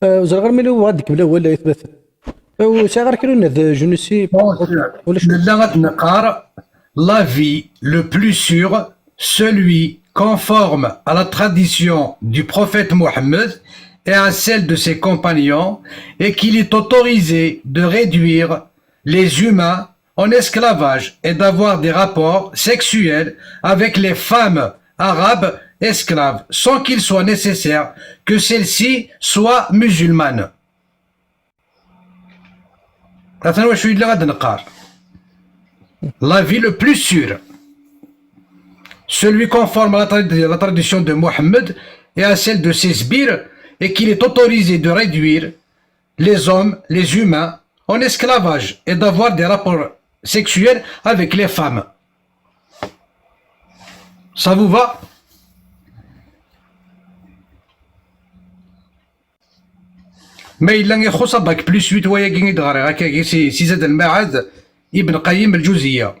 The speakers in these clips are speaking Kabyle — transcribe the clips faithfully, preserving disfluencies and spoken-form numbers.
Euh, ur ẓriɣ ara ma yella bɣiɣ ad d-kemmel awal ay atmaten. Euh, ur sɛiɣ ara kra n ad, je ne sais pas. Bon, ulac. Nella ad neqqar, l'avis le plus sûr, celui conforme à la tradition du prophète Mohammed et à celle de ses compagnons, et qu'il est autorisé de réduire les humains en esclavage et d'avoir des rapports sexuels avec les femmes arabes esclaves, sans qu'il soit nécessaire que celles-ci soient musulmanes. Atan wacu yella ad neqqar. L'avis le plus sûr, celui conforme à la, trad- la tradition de Mohammed et à celle de ses sbires, et qu'il est autorisé de réduire les hommes, les humains, en esclavage et d'avoir des rapports sexuels avec les femmes. Ça vous va? Ma yella ixuṣ bac plus huit wayagi i d-ɣriɣ akkagi si, si Zad Lmaɛad, Ibn Qayyim Lǧuziya.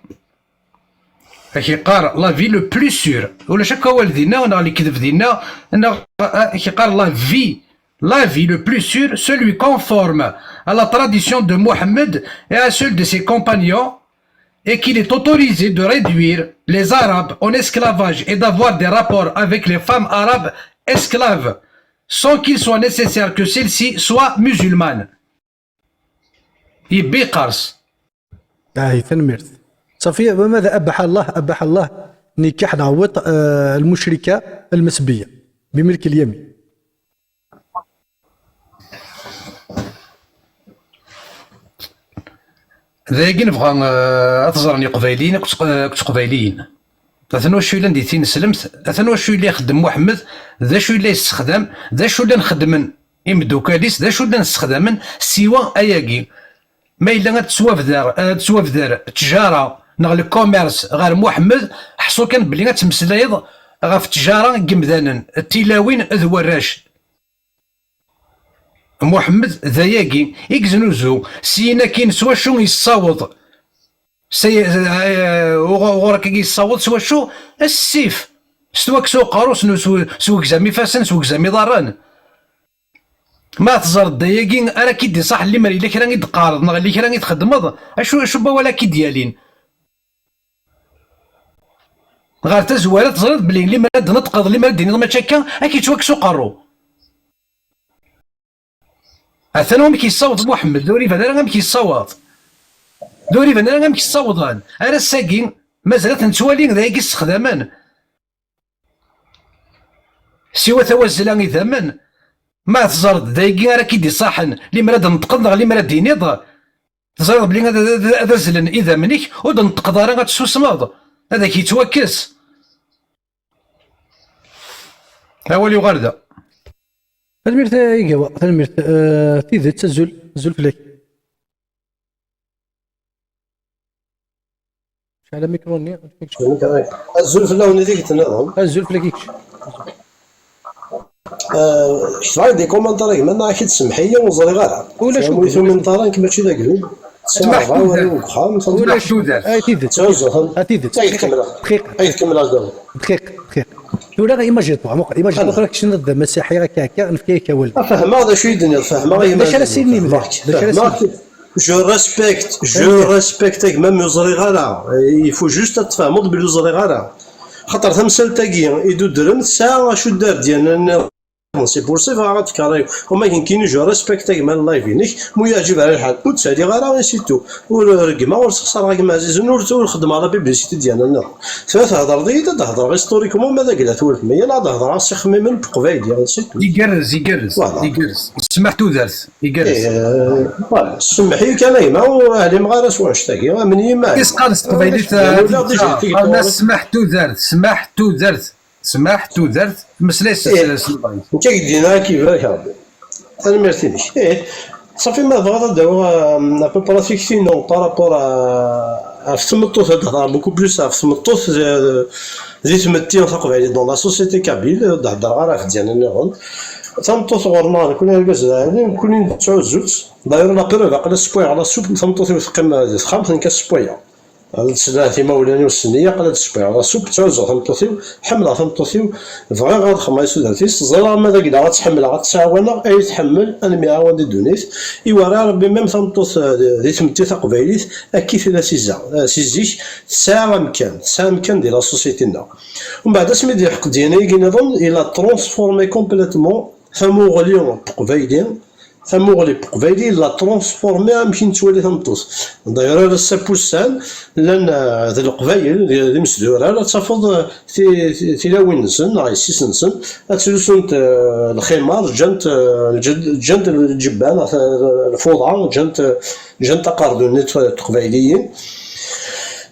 Ak-iqqar l'avis le plus sûr. Ulac akk awal dinna, neɣ lekdeb dinna, neɣ, ak-iqqar l'avis, l'avis le plus sûr, celui conforme à la tradition de Mohammed et à celle de ses compagnons, et qu'il est autorisé de réduire les Arabes en esclavage et d'avoir des rapports avec les femmes arabes esclaves, sans qu'il soit nécessaire que celles-ci soient musulmanes. Yebbi yeqqers. Ay, tanemmirt. Safi, ma da أباح الله، أباح الله, nikaḥ neɣ wiṭ, euh, المشركة المسبية بملك اليمين. D ayagi nebɣa, euh, ad t-ẓren Iqbayliyen akked, akked Teqbayliyin. Atan wacu yellan di tineslemt, atan wacu yella ixeddem Muḥemmed, d acu yella yessexdam, d acu llan xeddmen imeddukal-is, d acu llan ssexdamen, siwa ayagi. Ma yella ad tettwabder, ad tettwabder ttjara neɣ le commerce ɣer Muḥemmed, ḥṣu kan belli ad temmeslayeḍ ɣef ttjara n yemdanen, d tilawin d warrac. Muḥemmed d ayagi i yeznuzu, syin akkin s wacu yessaweḍ. Say-, eh, uɣ-, ɣur-k i yessaweḍ s wacu? S ssif. S twaksa uqerru, s, s, s wegzam ifassen, s wegzam iḍarren. Ma teẓreḍ d ayagi ara k-id-iṣaḥen, limer yella kra i d-teqqareḍ neɣ yella kra i txeddmeḍ, acu, acu n wawal ara k-id-yalin? Ɣer tazwara teẓriḍ belli limer ad d-tneṭqeḍ, limer ad d-tiniḍ mačči akka, ad k-yettwakkes uqerru. Atan amek yessaweḍ Muḥemmed, d ur iban ara amek yessaweḍ. D ur iban ara amek ssawḍen. Ar ass-agi, mazal ad ten-nettwali d ayagi ssexdamen. Siwa tawazzla idammen. Ma teẓreḍ d ayagi ara k-id-iṣaḥen, limer ad d-tneṭqeḍ neɣ limer ad d-tiniḍ, teẓriḍ belli ad, ad, ad azzlen idammen-ik, ur d-tneṭqeḍ ara, ad tessusmeḍ, ad ak-yettwakkes. Awal yuɣal da. Tanemmirt a Igawa, tanemmirt. Eh, tidet, azul, azul fell-ak. Cɛel amikru-nni. Azul fell-awen i tikkelt nniḍen. Azul fell-ak i kečč. Eh, ketbeɣ-ak-d di commentaire a gma, neɣ ak-id-semmeḥ-iyi, ur ẓriɣ ara. Ulac. Ur tumineḍ ara, nekk mačči d agdud. Sɛiɣ ṛebɛa warraw deg uxxam. Ulac. Ay tidet. Ttɛuzzuɣ. Ay tidet. Ay tkemmleḍ. Dqiq. Ay tkemmleḍ. Dqiq, dqiq. Tura imagine-toi, muqel, imagine-toi, tura kečč tenniḍ-d masiḥi akka, akka, nefka-yak awal. Ah, fehmeɣ d acu i d-tenniḍ, fehmeɣ. D acu ara s-inin, d acu ara s-inin? Je respecte, je respecte a gma, mi ur ẓriɣ ara. Il faut juste ad tfehmeḍ belli ur ẓriɣ ara. Xaṭer tamsalt-agi i d-tuddrem tesɛa acu d-ar d-yanna nniḍen. C'est pour ça bɣiɣ ad d-kkreɣ. Ama nekkini, je respecte a gma live-inek, mu yeɛǧib ara lḥal, ur ttɛelliɣ ara, et c'est tout. Ur reggmeɣ, ur sexṣareɣ a gma ɛzizen, ur, ur xeddmeɣ la publicité d-yanna nniḍen. Tura thedreḍ-iyi-d, ad d-hedreɣ historiquement, ma d aglat weltma, yal ad d-hedreɣ s ixemmimen n teqbaylit, c'est tout. Igerrez, igerrez, voilà. Igerrez. Semmeḥ tudert, igerrez. Eh, voilà, semmeḥ-iyi kan a gma, ur ɛlimeɣ ara s wanect-agi, amen-iyi ma. Is qqar s teqbaylit, qqaren-as semmeḥ tudert, semmeḥ tudert, semmeḥ tudert, meslay s, s, s lebɣi. Nekk ad k-d-iniɣ ad k-ibarek Rebbi. Tanemmirt-inek. Ih, safi ma tebɣiḍ ad d-awiɣ, euh, à peu près tikti-inu par rapport à, ɣef tmeṭṭut, ad d-hedreɣ beaucoup plus ɣef tmeṭṭut, euh, di tmetti taqbaylit, dans la société kabyle, ad d-hedreɣ ara ɣef ddyan nniḍen. Tameṭṭut ɣur-neɣ, nekkni argaz d aɛli, nekkni nettɛuzzu-tt. D'ailleurs, la preuve, aql-i ssewwayeɣ la soupe, tameṭṭut-iw teqqim di texxamt, nekk ad ssewwayeɣ. Ad d-slen timawlan-iw s nniya, ad d-sbeɣ. Ṣub ttɛuzzuɣ tameṭṭut-iw, ḥemmleɣ tameṭṭut-iw, bɣiɣ ad xemmeɣ i tudert-is, ẓriɣ ma d aglaɣ ad tt-ḥemmleɣ, ad tt-ɛawaneɣ, ay tḥemmel, ad nemɛawan di ddunit. Iwera Rebbi même tameṭṭut, eh, di tmetti taqbaylit, akka i tella si zik, eh, si zik, tesɛa amkan, tesɛa amkan di la société-nneɣ. Umbeɛd asmi d-iḥeq dina-agi nniḍen, il a transformé complètement tamuɣli n teqbayli, tamuɣli n teqbayli, il a transformé amek i nettwali tameṭṭut. D'ailleurs, ar ass-a n wussan, llan, eh, d leqbayel, d, d imesdurar, ad tafeḍ, eh, ti-, ti-, tilawin-nsen, neɣ yessi-s-nsen, ad ttlusunt, eh, lximar, ǧǧant, eh, ǧǧant, ǧǧant lǧebba, neɣ ta-, lfuḍa, ǧǧant, eh, ǧǧant aqerdun-nni n teqbayliyin.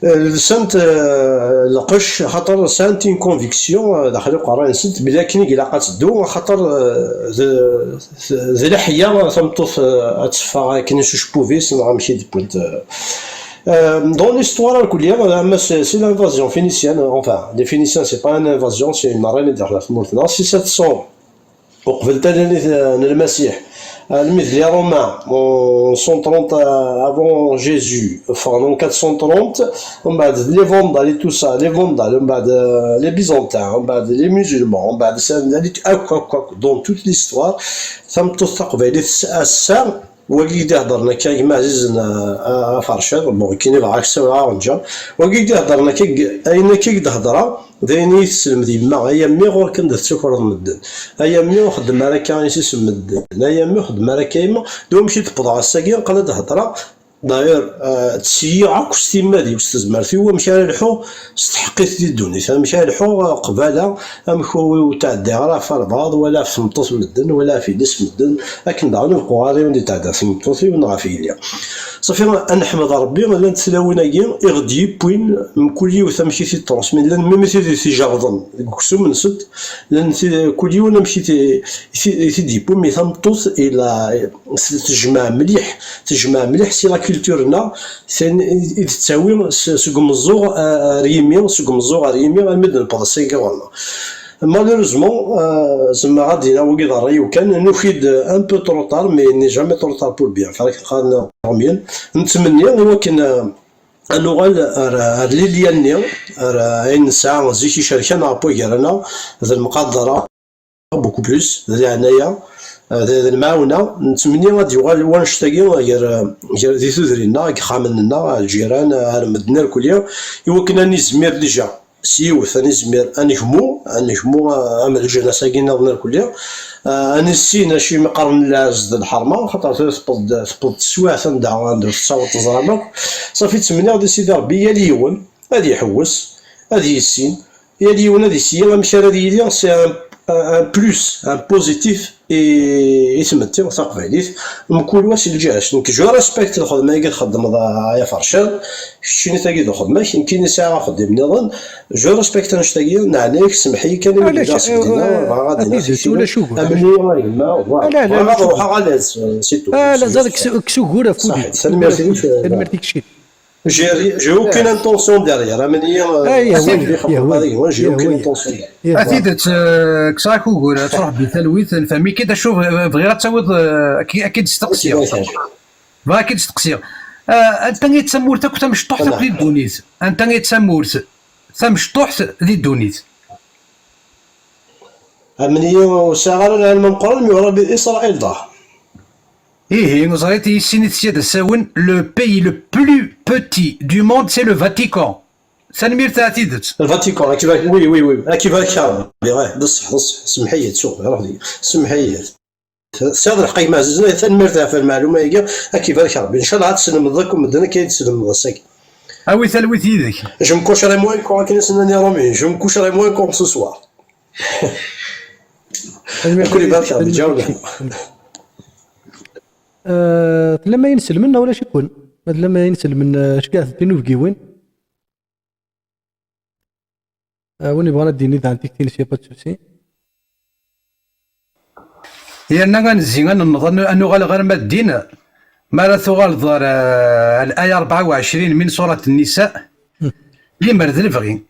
Eh, lsant, eh, lqecc, axaṭer sɛant une conviction, eh, daxel uqerray-nsent, belli akken i ilaq ad teddu, axaṭer, eh, d, d, d leḥya tameṭṭut, eh, ad teffeɣ akken s ucebbub-is, neɣ amek i d-wwint, eh. Euh, dans l'histoire, irkelli, ama c'est, c'est l'invasion phénicienne, enfin, les Phéniciens, c'est pas une invasion, c'est une reine de la tmurt, non, c'est sept cents. Uqbel talalit n Lmasiḥ, almi d les Romains, en cent trente avant Jésus, ffɣen en quatre cent trente, umbeɛd les Vandales et tout ça, les Vandales, umbeɛd, euh, les Byzantins, umbeɛd les musulmans, umbeɛd akk, akk, akk, dans toute l'histoire, tameṭṭut taqbaylit s-, ass-a, wagi i d-iheddren akka gma ɛzizen, a, a, afercad, bon, kini bɣa aksaw aɣenǧa, wagi i d-iheddren akka, ayen akka i d-hedreɣ, d ayen i yi-tesselmed yemma, ay a mmi ɣur-k anda tettakreḍ medden, ay a mmi ur xeddem ara akka i s-isem medden, ay a mmi ur xeddem ara akka yemma, d wamek i d-wwḍeɣ ass-agi, qqen ad d-hedreɣ, d'ailleurs, euh, ttṣeyyiɛeɣ akk s timmad-iw, s tezmert-iw, amek ara lḥuɣ s tḥeqqit di ddunit, amek ara lḥuɣ, euh, qbala, amek ur, ur tɛeddiɣ ara ɣef walbeɛḍ, wala ɣef tmeṭṭut n medden, wala ɣef yelli-s n medden, akken daɣen ur bɣuɣ ara yiwen di tɛedda ɣef tmeṭṭut-iw neɣ ɣef yelli. Ṣafi, ad neḥmed Rebbi, llant tlawin-agi i ɣ-d-yewwin, mkul yiwet amek i t-id-transmi, llan même tid i t-ijerrden deg uksum-nsent, llan ti-, kul yiwen amek i t-, i t-, i t-id-yewwi, mi tameṭṭut i la, s-, tejmeɛ mliḥ, tejmeɛ mliḥ si la culture-nneɣ, tin i, i d-tettawi s-, seg umeẓẓuɣ, a-, ar yimi, seg umeẓẓuɣ ar yimi, armi d-newweḍ ass-agi ɣur-neɣ. Malheureusement, euh, zemreɣ ad d-iniɣ wagi d ṛṛay-iw kan, nuki-d un peu trop tard, mais il n'est jamais trop tard pour le bien. Ɣer akken qqaren Iṛumyen, nettmenni i wakken, euh, ad nuɣal ar, ar lilya-nni, ar ayen nesɛa zik icerken ɣef wagar-aneɣ, d lemqadra, beaucoup plus, d leɛnaya, euh, d, d lemɛawna. Nettmenni ad d-yuɣal wannect-agi gar, gar di tudrin-nneɣ, deg yexxamen-nneɣ, ar lǧiran, ar medden irkelli, i wakken ad nizmir déjà s yiwet, ad nizmir ad negmu, ad negmu, ah, am leǧnas-agi nniḍen irkelli, ah, ad nissin acimi qqaren lɛezz d lḥerma, xaṭer tewweḍ-d, tewweḍ-d teswiɛt anda, anda ur tettaweḍ teẓram akk. Ṣafi, ttmenniɣ di Sidi Ṛebbi yal yiwen ad iḥewwes, ad yissin, yal yiwen ad iseyyi amek ara d-yili, c'est un, un, un plus, un positif i, i tmetti taqbaylit, mkul wa si lǧiha-s. Nekk, je respecte lxedma-agi txeddmeḍ, a, ay afercad, keččini tagi d lxedma-k, nekkini sɛiɣ axeddim nniḍen, je respecte annect-agi, neɛna-yak, semmeḥ-iyi kan imi d-iliɣ s Medina, bɣiɣ ad d-iniɣ keččini, amen-iyi a gma, voilà, bɣiɣ ad ruḥeɣ à l'aise, c'est tout. Ala, ẓer, kkes ugur ɣef wul-ik. Ṣaḥit, tanemmirt-ik. Tanemmirt-ik. J'ai ri-, j'ai aucune intention derrière. Amen-iyi, euh, j'ai aucune intention derrière. A tidet, euh, kkseɣ-ak ugur, ad truḥ di talwit, nefhem-ik-id acu bɣ-, bɣiɣ ad tawiḍ, euh, ak-, ad k-id-steqsiɣ. Bɣiɣ ad k-id-steqsiɣ. Euh, anta i d tamurt akk tamecṭuḥt akk di ddunit? Anta i d tamurt tamecṭuḥt di ddunit? Amen-iyi, ur sɛiɣ ara lɛilm ameqqran, mi ur Ṛebbi Isṛayil ḍah. Ihi, ẓriɣ-t, yessin-it sya d asawen, le pays le plus petit du monde, c'est le Vatican. Tanemmirt ɣef tidet. Lvatikan, ad k-ibarek, oui, oui, oui, ad k-ibarek Ṛebbi, eh, d ṣṣeḥ, d ṣṣeḥ, semmeḥ-iyi, ttuɣ, ruḥ deg, semmeḥ-iyi. Tesɛiḍ lḥeqq a gma ɛzizen, tanemmirt ɣef lmeɛluma-agi, ad k-ibarek Ṛebbi. Ncallah ad teslemdeḍ akk medden akka i d-teslemdeḍ ass-agi. Awi talwit yid-k. Je me coucherai moins con, akken i s-nnan Iṛumyen, je me coucherai moins con ce soir. Ad ken-ibarek Ṛebbi, ǧawla. Eh, tlam ayen selmen neɣ ulac-iken? Ma tlam ayen selmen, eh, ceggɛet-d inubgiwen. Eh, win yebɣan ad d-yini daɣen tikti-ines, y a pas de souci. Yerna ad nezzi, ad nenneḍ, ad nu-, ad nuɣal ɣer ma ddin, mi ara tuɣaleḍ ɣer, eh, الآية أربعة وعشرين من سورة النساء, limer d lebɣi,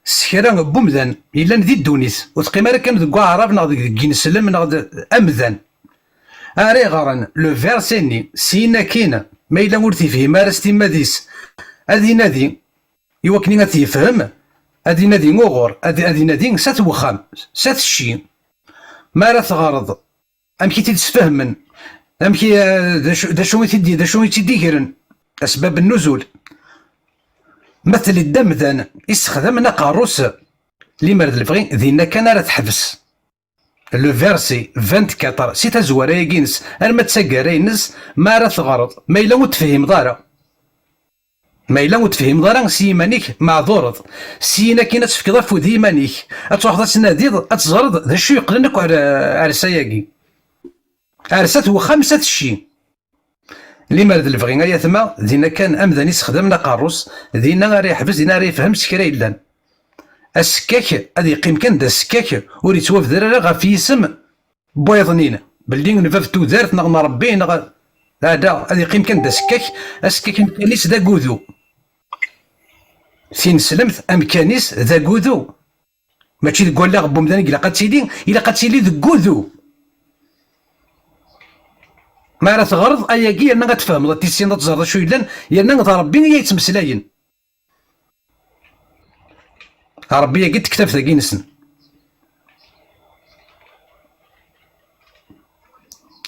s kra n wemdan yellan di ddunit, ur teqqim ara kan deg uɛrab neɣ deg, deg ineslem neɣ d amdan. Ara iɣren le verset-nni, syin akkin, ma yella ur t-yefhim ara s timmad-is, ad inadi, i wakken ad t-yefhem, ad inadi uɣur, ad, ad inadi s at wexxam, s at cci. Mi ara teɣreḍ, amek i t-id-sfehmen, amek i, d acu, d acu i t-id-, d acu i tt-id-igren, asbab n nuzul. Ma tli-d amdan issexdamen aqerru-s, limer d lebɣi, dinna kan ara teḥbes. Le verset vingt-quatre, si tazwara-agi-ines arma d taggara-ines, ma ara teɣreḍ, ma yella ur tefhimeḍ ara. Ma yella ur tefhimeḍ ara s yiman-ik, meɛdureḍ. Syin akkin ad tefkeḍ afud i yiman-ik, ad truḥeḍ ad tnadiḍ, ad teẓreḍ d acu yeqqnen akk ar, ar ssay-agi. Ar s at wexxam, s at cci. Limer d lebɣi ay atma, dinna kan amdan issexdamen aqerru-s, dinna ara yeḥbes, dinna ara yefhem s kra yellan. Asekkak ad yeqqim kan d asekkak, ur yettwabder ara ɣef yisem n wayeḍnin, belli n bab n tudert neɣ n Ṛebbi neɣ, ɛada, ad yeqqim kan d asekkak, asekkak amkan-is d agudu. Tineslemt amkan-is d agudu. Mačči deg wallaɣ n wemdan i ilaq ad tili, ilaq ad tili deg wudu. Mi ara teɣreḍ ayagi, yerna ad tfehmeḍ, ad tissineḍ, ad teẓreḍ acu yellan, yerna d Ṛebbi i ay-yettmeslayen. Ṛebbi-agi d tektabt-agi-nsen.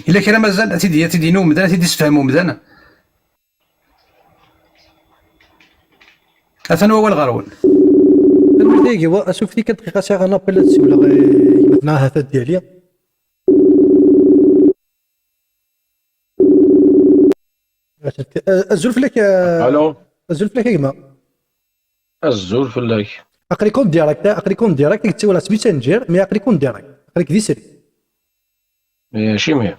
Yella kra mazal ad t-id-, ad t-id-yini umdan, ad t-id-isefhem umdan? Atan wawal ɣer-wen. Tanemmirt a gma, asufti kan dqiqa, sɛiɣ un appel ad siwleɣ i gma-tneɣ ahat ad d-yali. Azul fell-ak, a... Alo. Azul fell-ak a gma. Azul fell-ak. Aql-ik en direct, aql-ik en direct, i yettawal s Messenger, mais aql-ik en direct, aql-ik di sri. Eh, acimi?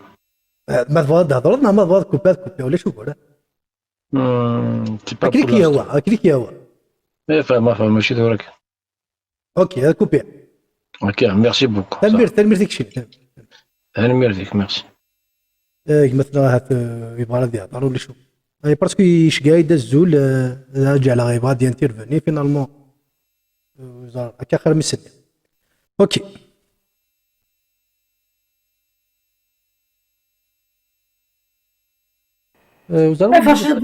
Eh, ma tebɣiḍ ad d-thedreḍ neɣ ma tebɣiḍ ad kupiḍ, ad kupiḍ, ulac ugur. Hmm, c'est pas... Akken i k-yehwa, akken i k-yehwa. Eh, fehmeɣ, fehmeɣ, mačči tura kan. Ok, ad kupiɣ. Ok, merci beaucoup. Tanemmirt, tanemmirt i keččini. Tanemmirt-ik, merci. Eh, gma-tneɣ ahat, eh, yebɣa ad yehder, ulac. Eh, parce que iceggeɛ-iyi-d azul, eh, ad ǧeɛleɣ yebɣa ad intervenir, finalement, eh, ẓer, akka xir mi s-nniɣ. Ok. Eh, ur ẓriɣ. Ɣef acu ad,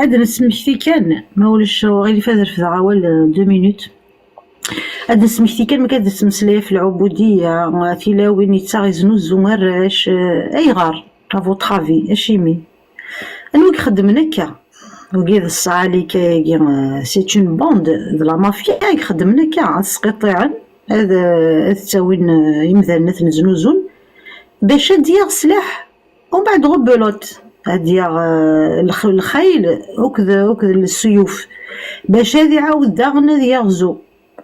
ad nesmekti kan, ma ulac aɣilif ad refdeɣ awal, eh, deux minutes. Ad nesmekti kan, ma kan ad nesmeslay ɣef lɛubudiyya, tilawin yettaɣ iznuzu arrac, eh, ayɣer, à votre avis, acimi? Anwa i ixeddmen akka? Wigi d ṣṣɛalika-agi, eh, c'est une bande de la mafia i ixeddmen akka, ad sqiṭiɛen, ad, eh, ad ttawin, eh, imdanen ad ten-znuzun, bac ad d-yaɣ sslaḥ. Umbeɛd rebelote, ad d-yaɣ, eh, lx-, lxayl akked, akked lsuyuf, bac ad iɛawed daɣen ad yaɣzu.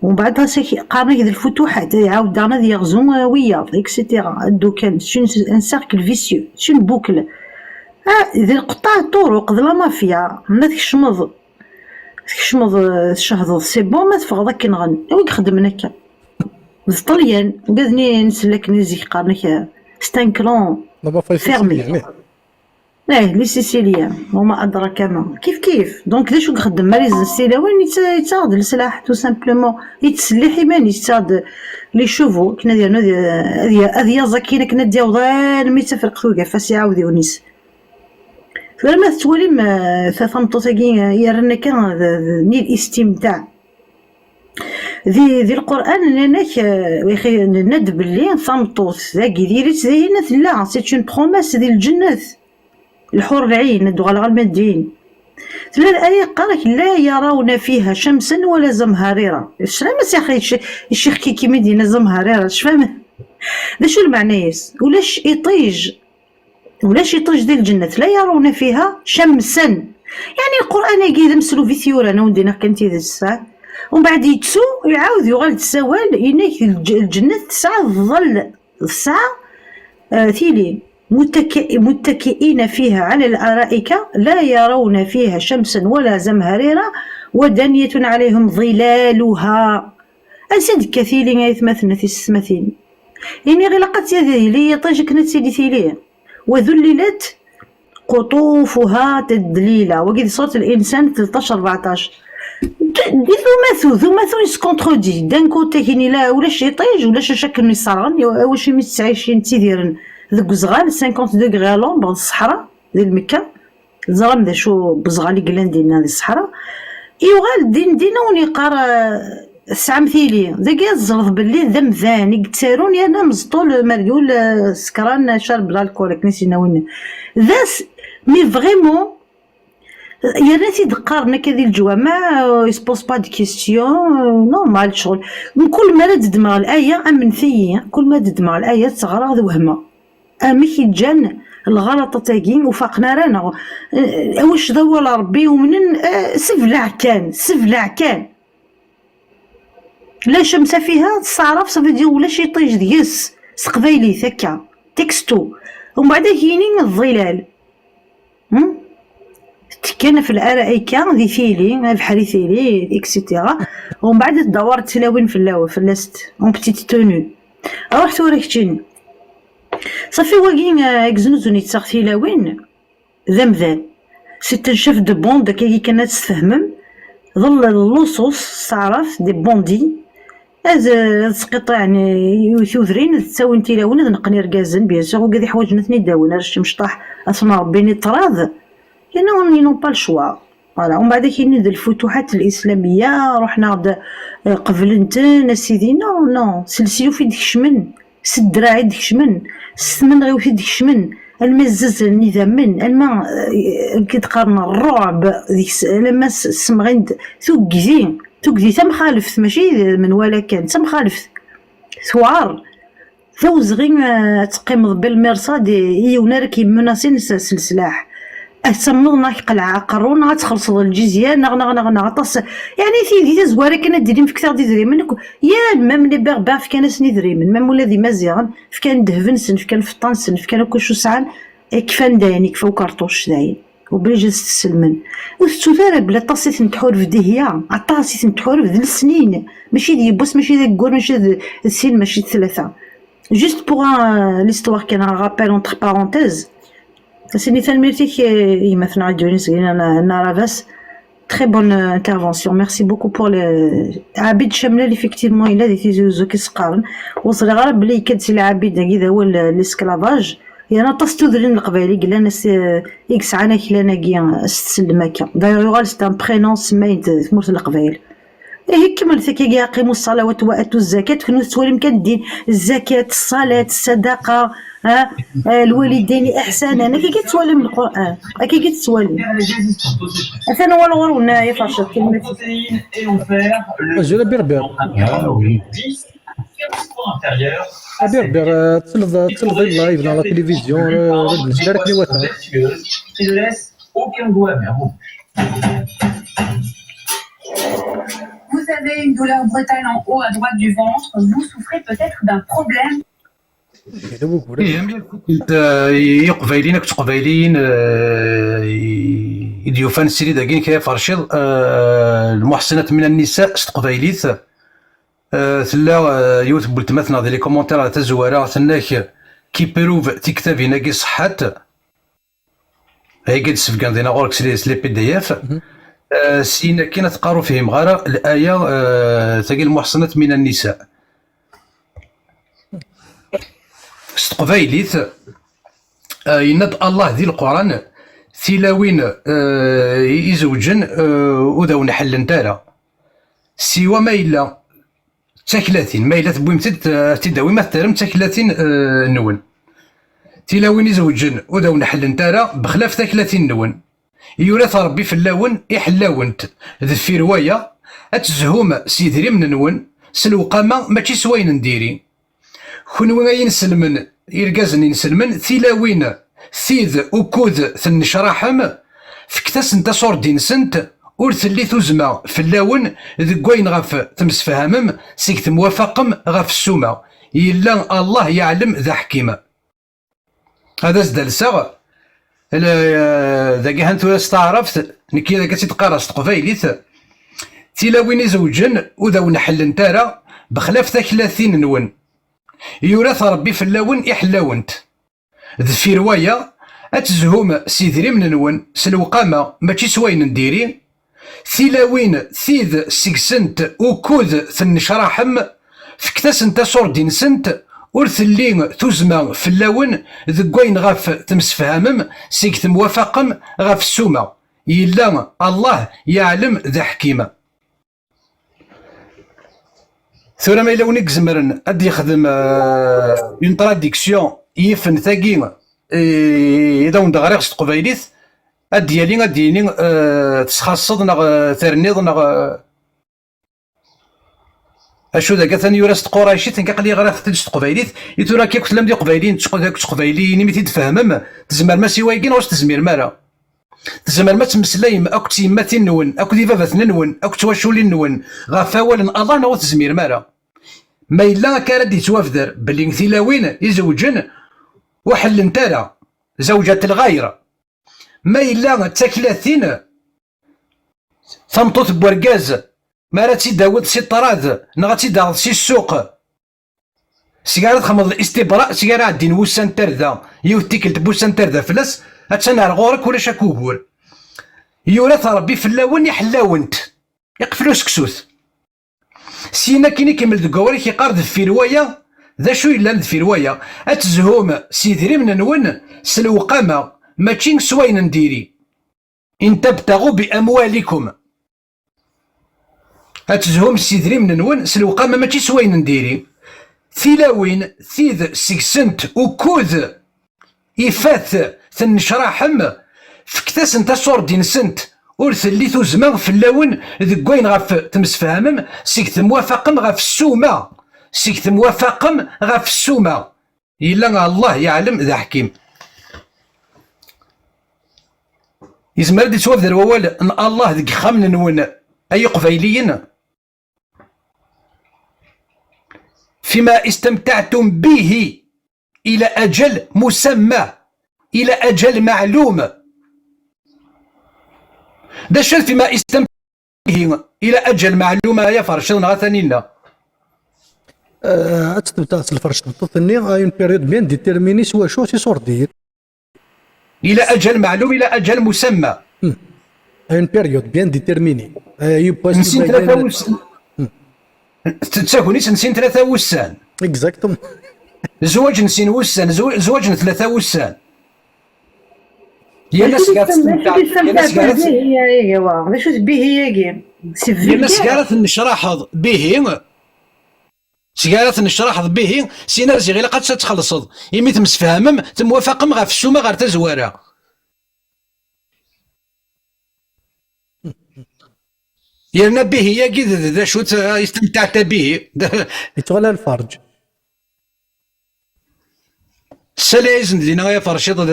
Umbeɛd ɣas ak-, qqaren-ak d lfutuḥat, ad iɛawed daɣen ad yaɣzu, eh, wiyaḍ, et cetera. Addu kan, c'est une, un cercle vicieux, c'est une boucle. Ah, d lqeṭṭaɛ ṭuruq, d la mafia, ma tkecmeḍ, tkecmeḍ, eh, tcehdeḍ, c'est bon, ma teffɣeḍ ad k-nɣen. Anwa i ixeddmen akka? D Ṭṭelyan, ugad-nni nsell akken i zik qqaren-ak, eh, c'est un clan fermé. Eh, les Siciliens, وما أدراك ما. Kif kif. Donc, d acu i ixeddem Mari Zen s tilawin? Yetta-, yettaɣ-d leslaḥ, tout simplement. Yettselliḥ iman-is, yettaɣ-d les chevaux, akken ad yernu ad, ad, ad yaẓ akkin akken ad d-yaweḍ almi d Tafriqt Ugafa s iɛawdiwen-is. Tura ma tettwalim, eh, ta tameṭṭut-agi, eh, yerran akka, d, d, n istimtaɛ. Di, di Lqur'an, nnan-ak, eh, nenna-d belli tameṭṭut dagi diri-tt d ayen tella, c'est une promesse di lǧennet. Lḥur lɛin, ad d-uɣaleɣ alma d din. Tella laya yeqqar-ak: لا يرون فيها شمسا ولا زمهريرا. Teslam a ccix, ccix Kiki mi d-yenna زمهريرا, tecfam? D acu lmeɛna-is? Ulac iṭij. Ulac iṭij di lǧennet, لا يرون فيها شمسا. Yeɛni Lqur'an-agi d ameslub i t-yuran, a wen-d-iniɣ kan tidet, ha? Umbeɛd yettu, iɛawed yuɣal-d s awal, yenna-k lǧ-, lǧennet tesɛa ḍḍel, tesɛa, eh, tili. متكئ-، متكئين فيها على الأرائك لا يرون فيها شمسا ولا زمهريرا ودانية عليهم ظلالها. Ansi d-tekka tili, ay atmaten, a tisetmatin? Imi ilaq ad tili iṭij akken ad tili tili. وذللت قطوفها تذليلا. Wagi di surat Al-Insan tleṭṭac rbeɛṭac. D, d tumatu, tumatu yescontredit. D'un côté, kini la, ulac iṭij, ulac acu akken yesserɣen, awacu mi ttɛicin, ttidiren deg uzɣal, cinquante degrés à l'ombre, di ṣṣeḥra, di Lmekka. Teẓram d acu n uzɣal i yellan dinna di ṣṣeḥra. Yuɣal din din a wen-yeqqar, eh, tesɛam tili. Dagi ad teẓreḍ belli d amdan i yettarun yerna meẓṭul, mergul, eh, sekran, carb l'alcool, akken i s-yenna. D as, mais vraiment, yerna t-id-qqaren akka di leǧwameɛ, euh, il se pose pas de question, euh, normal ccɣel. Mkul mi ara d-ddmeɣ laya, amnet-iyi, kul ma d-ddmeɣ laya, tteɣraɣ d wehmeɣ. Amek i ǧǧan lɣalaṭat-agi, ur faqen ara, neɣ, eh, awacdaw wala Ṛebbi umnen, eh, sebleɛ kan, sebleɛ kan. La chamsa fiha, tessaɛraf, ça veut dire ulac iṭij deg-s, s teqbaylit, akka, texto. Umbeɛd ad k-yini ẓẓilal. Hmm? Tekkan ɣef laraika di tili, abeḥri tili, et cetera. Umbeɛd ad tdawar tilawin fell-aw, fell-as, en petite tenue. Ruḥ tura keččini. Ṣafi wagi, eh, i yeznuzun yettaɣ tilawin, d amdan. C'est un chef de bande, akkagi kan ad tfehmem. D l-, luṣus, s taɛrabt, des bandits. Ad, ad sqiṭiɛen i tudrin, ad ttawin tilawin, ad neqqen irgazen, bien sûr, wigad iḥwaǧen ad ten-id-awin, arrac imecṭaḥ, ad ten-rebbin i ṭṭrad. Yerna ils n'ont pas le choix. Voilà, umbeɛd ad k-yini d lfutuḥat lislamiyya, ruḥen-aɣ-d, eh, qeblen-ten, a sidi, non, non, s lesyuf i d-kecmen, s ddreɛ i d-kecmen, s tmenɣiwt i d-kecmen, alma zzazlen idammen, alma, eh, amek i d-qqaren, rruɛb deg-s, alamma s-, ssemɣin-d tugdi, tugdi tamxaleft, mačči d menwala kan, d tamxaleft, tewɛer. D awezɣi, eh, ad teqqimeḍ belmirṣad i, i yiwen ara k-yemmunasin s, s leslaḥ. Ad tamneḍ neɣ ad k-qelɛeɣ aqerru, neɣ ad txellṣeḍ lǧizya, neɣ, neɣ, neɣ, neɣ aṭas. Yeɛni tidi tazwara kan ad d-tinim fket-aɣ-d idrimen akk. Yal, même les Berbères fkan-asen idrimen, même ula d Imaziɣen, fkan ddheb-nsen, fkan lfeṭṭa-nsen, fkan akk acu sɛan, eh, kfan dayen, ikfa ukerṭuc dayen. Obligé ad s-tesselmen. Ur tettut ara belli aṭas i tent-tḥureb Dihya, aṭas i tent-tḥureb d lesnin, mačči d yiwwas, mačči d aggur, mačči d, d sin, mačči d tlata. Juste pour un, l'histoire kan, un rappel entre parenthèses. Sini tanemmirt-ik, eh, i gma-tneɣ Ǧunis Gina Narabas. Très bonne, euh, intervention. Merci beaucoup pour le, Abid Chemlel, effectivement, il a des tizi uzzu qui se qqaren. Ur ẓriɣ ara belli yekka-d si Lɛabid-agi d awal, euh, l'esclavage. Yerna aṭas n tudrin n Leqbayel i yellan as-, i yesɛan aklan-agi, as-tsellem akka. D'ailleurs, yuɣal c'est un prénom semmayen d tmurt n Leqbayel. Ihi kemmlet akkagi, أقيموا الصلاة وآتوا الزكاة, kenwi tettwalim kan ddin, zzakat, ṣṣalat, ssadaqa, ha, eh, الوالدين إحسانا, akkagi tettwalim Lqur'an, akkagi tettwalim. Atan wal ɣur-wen, ya Farcet, kelma. Azul a Birbir. A Birbir, eh, tettleḍ, tettleḍ i live neɣ la télévision, eh, ur d-nettli ara akken iwata. Vous avez une douleur brutale en haut à droite du ventre, vous souffrez peut-être d'un problème. Ih, am yakk-, eh, Iqbayliyen akked Teqbayliyin, eh, i, i d-yufan srid-agi, kra farciḍ, eh, المحصنات من النساء s teqbaylit. Eh, tella, eh, yiwet n weltma-tneɣ di les commentaires ar tazwara, tenna-k, qui prouve tiktabin-agi ṣeḥḥant. Ayagi d-sefgan dinna ɣur-k s les, s les P D F. Mhm. Eh, syin akkin ad teqqar ur fhimeɣ ara laya, eh, tagi المحصنات من النساء. S teqbaylit, eh, yenna-d Allah di Lquran, tilawin, eh, i izewǧen, eh, ur d awen-ḥellent ara. Siwa ma yella d taklatin, ma yella tewwim-t-id, eh, ad t-id-tawim, ad t-terrem d taklatin, eh, nwen. Tilawin izewǧen ur d awen-ḥellent ara, bexlaf taklatin nwen. Yura-t Ṛebbi fell-awen, iḥella-went. Deffir waya, ad tezhum s yedrimen-nwen, s lewqama, mačči s wayen n diri. Kunwi ay inselmen, irgazen inselmen, tilawin, tid ukud tennecraḥem, fket-asent aṣurdi-nsent, ur telli tuzzma fell-awen deg wayen ɣef temsefhamem, seg temwafaqem ɣef ssuma. Yella Allah yeɛlem d aḥkim. Ad as-d-alseɣ, l-, dagi han tura s taɛrabt, nekk dagi ad tt-id-qqareɣ s teqbaylit. Tilawin izewǧen ur d awen-ḥellent ara, bexlaf taklatin-nwen. Yura-t Ṛebbi fell-awen, iḥella-went. Deffir waya, ad tezhum s idrimen-nwen, s lewqama, mačči s wayen n diri. Tilawin, tid seg-sent ukud tennecraḥem, fket-asent aṣurdi-nsent, ur telli tuzzma fell-awen deg wayen ɣef temsefhamem, seg temwafaqem ɣef ssuma. Yella Allah yeɛlem d aḥkim. Tura ma yella win i izemren ad d-yexdem, euh, une traduction yifen tagi, euh, i d awen-d-ɣriɣ s teqbaylit, ad d-yali, ad d-yini, euh, tesxaṣṣeḍ neɣ, euh, terniḍ neɣ, euh, acu dagi atan yura s tquraycit, nekk aql-i ɣriɣ-t-id s teqbaylit, i tura akka akk tellam d iqbayliyen, d teqbayliyin imi t-id-tfehmem, tzemrem-as i wayagi neɣ ur s-tezmirem ara? Tzemrem ad temmeslayem akked tyemmatin-nwen, akked ibabaten-nwen, akked twaculin-nwen, ɣef wawal n Allah neɣ ur tezmirem ara? Ma yella akka ara d-yettwabder belli tilawin izewǧen ur ḥellent ara, zawǧat lɣayr. Ma yella d taklatin, tameṭṭut n wergaz, mi ara tt-id-tawiḍ si ṭṭrad neɣ ad tt-id-taɣeḍ si ssuq, seg ara txedmeḍ istibra, seg ara ɛeddin wussan n tarda, yiwet tikkelt n wussan n tarda fell-as, attan ar ɣur-k, ulac akk ugur. Yura-t Ṛebbi fell-awen, iḥella-went, iqfel useksut. Syin akkin ikemmel deg wawal-ik, iqqar deffir waya, d acu yellan deffir waya? Ad tezhum s yidrimen-nwen s lewqama, mačči s wayen n diri. In tabtaɣu bi amwalikum. Ad tezhum s yidrimen-nwen s lewqama, mačči s wayen n diri. Tilawin, tid seg-sent ukud ifat tennecraḥem, fket-asent aṣurdi-nsent, ur telli tuzzma fell-awen deg wayen ɣef temsefhamem, seg temwafaqem ɣef ssuma, seg temwafaqem ɣef ssuma. Yella Allah yeɛlem d aḥkim. Yezmer ad yettwabder wawal n Allah deg yexxamen-nwen ay iqbayliyen? فيما استمتعتم به إلى أجل مسمى، إلى أجل معلوم. D acu فيما استمتعتم به إلى أجل معلوم, a Ferciḍ neɣ a Taninna? Euh, ad tebdaḍ s lferc tmeṭṭut-nni à une période bien déterminée, s wacu, s iṣurdiyen. إلى أجل معلوم، إلى أجل مسمى. À une période bien déterminée. Euh, yiwwas Nessin tlata wussan. D tagnit nessin tlata wussan. Exactement. Zzwaǧ n sin wussan, zw- zzwaǧ n tlata wussan. Yal ass gar D acu tesseftaḥ bihi-agi? D acu-t bihi-agi? C'est Yal ass vulgaire. Gar tennecraḥeḍ bihi, seg ara tennecraḥeḍ bihi, sin ar ziɣ ilaq ad tt-txellṣeḍ, imi temsefhamem, temwafaqem ɣef ssuma ɣer tazwara. Yerna bihi-agi d d acu-t, istemtaɛta bihi. Yettɣala lferǧ. Ssalayezen dinna ay aferciḍ d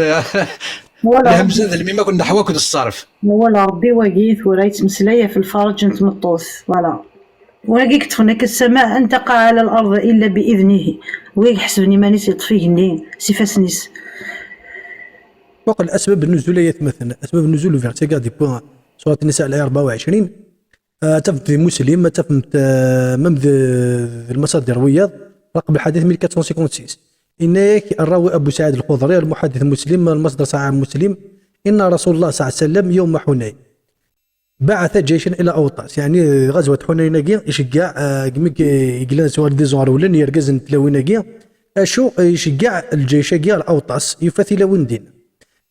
Wala lhemza d lmim akked nneḥwa akked ṣṣerf. Wala Rebbi wagi tura yettmeslay ɣef lferǧ n tmeṭṭut. Wala. Wagi yeṭṭfen akka ssama, أن تقع على الأرض إلا بإذنه. Wagi ḥesben iman-is yeṭṭef igenni s ifassen-is. Muqel asbab nnuzul ay atmaten, asbab nnuzul, verset-agi ad d-yewwi surat Nisa, laya rebɛa u ɛecrin. Ah, ad tafemt di Muslim, ad tafemt, ah, même di, di lmasadir wiyaḍ, رقم الحديث mille quatre cent cinquante-six. Yenna-yak الراوي أبو سعيد الخضري، المحدث مسلم، المصدر صحيح مسلم، إن رسول الله صلى الله عليه وسلم يوم حنين بعث جيشا إلى أوطاس. يعني غزوة حنين-agi iceggeɛ, ah, gmi yellan s war d iẓerwlen yergazen n tlawin-agi, acu iceggeɛ lǧayc-agi ar Awṭas, yufa tilawin din.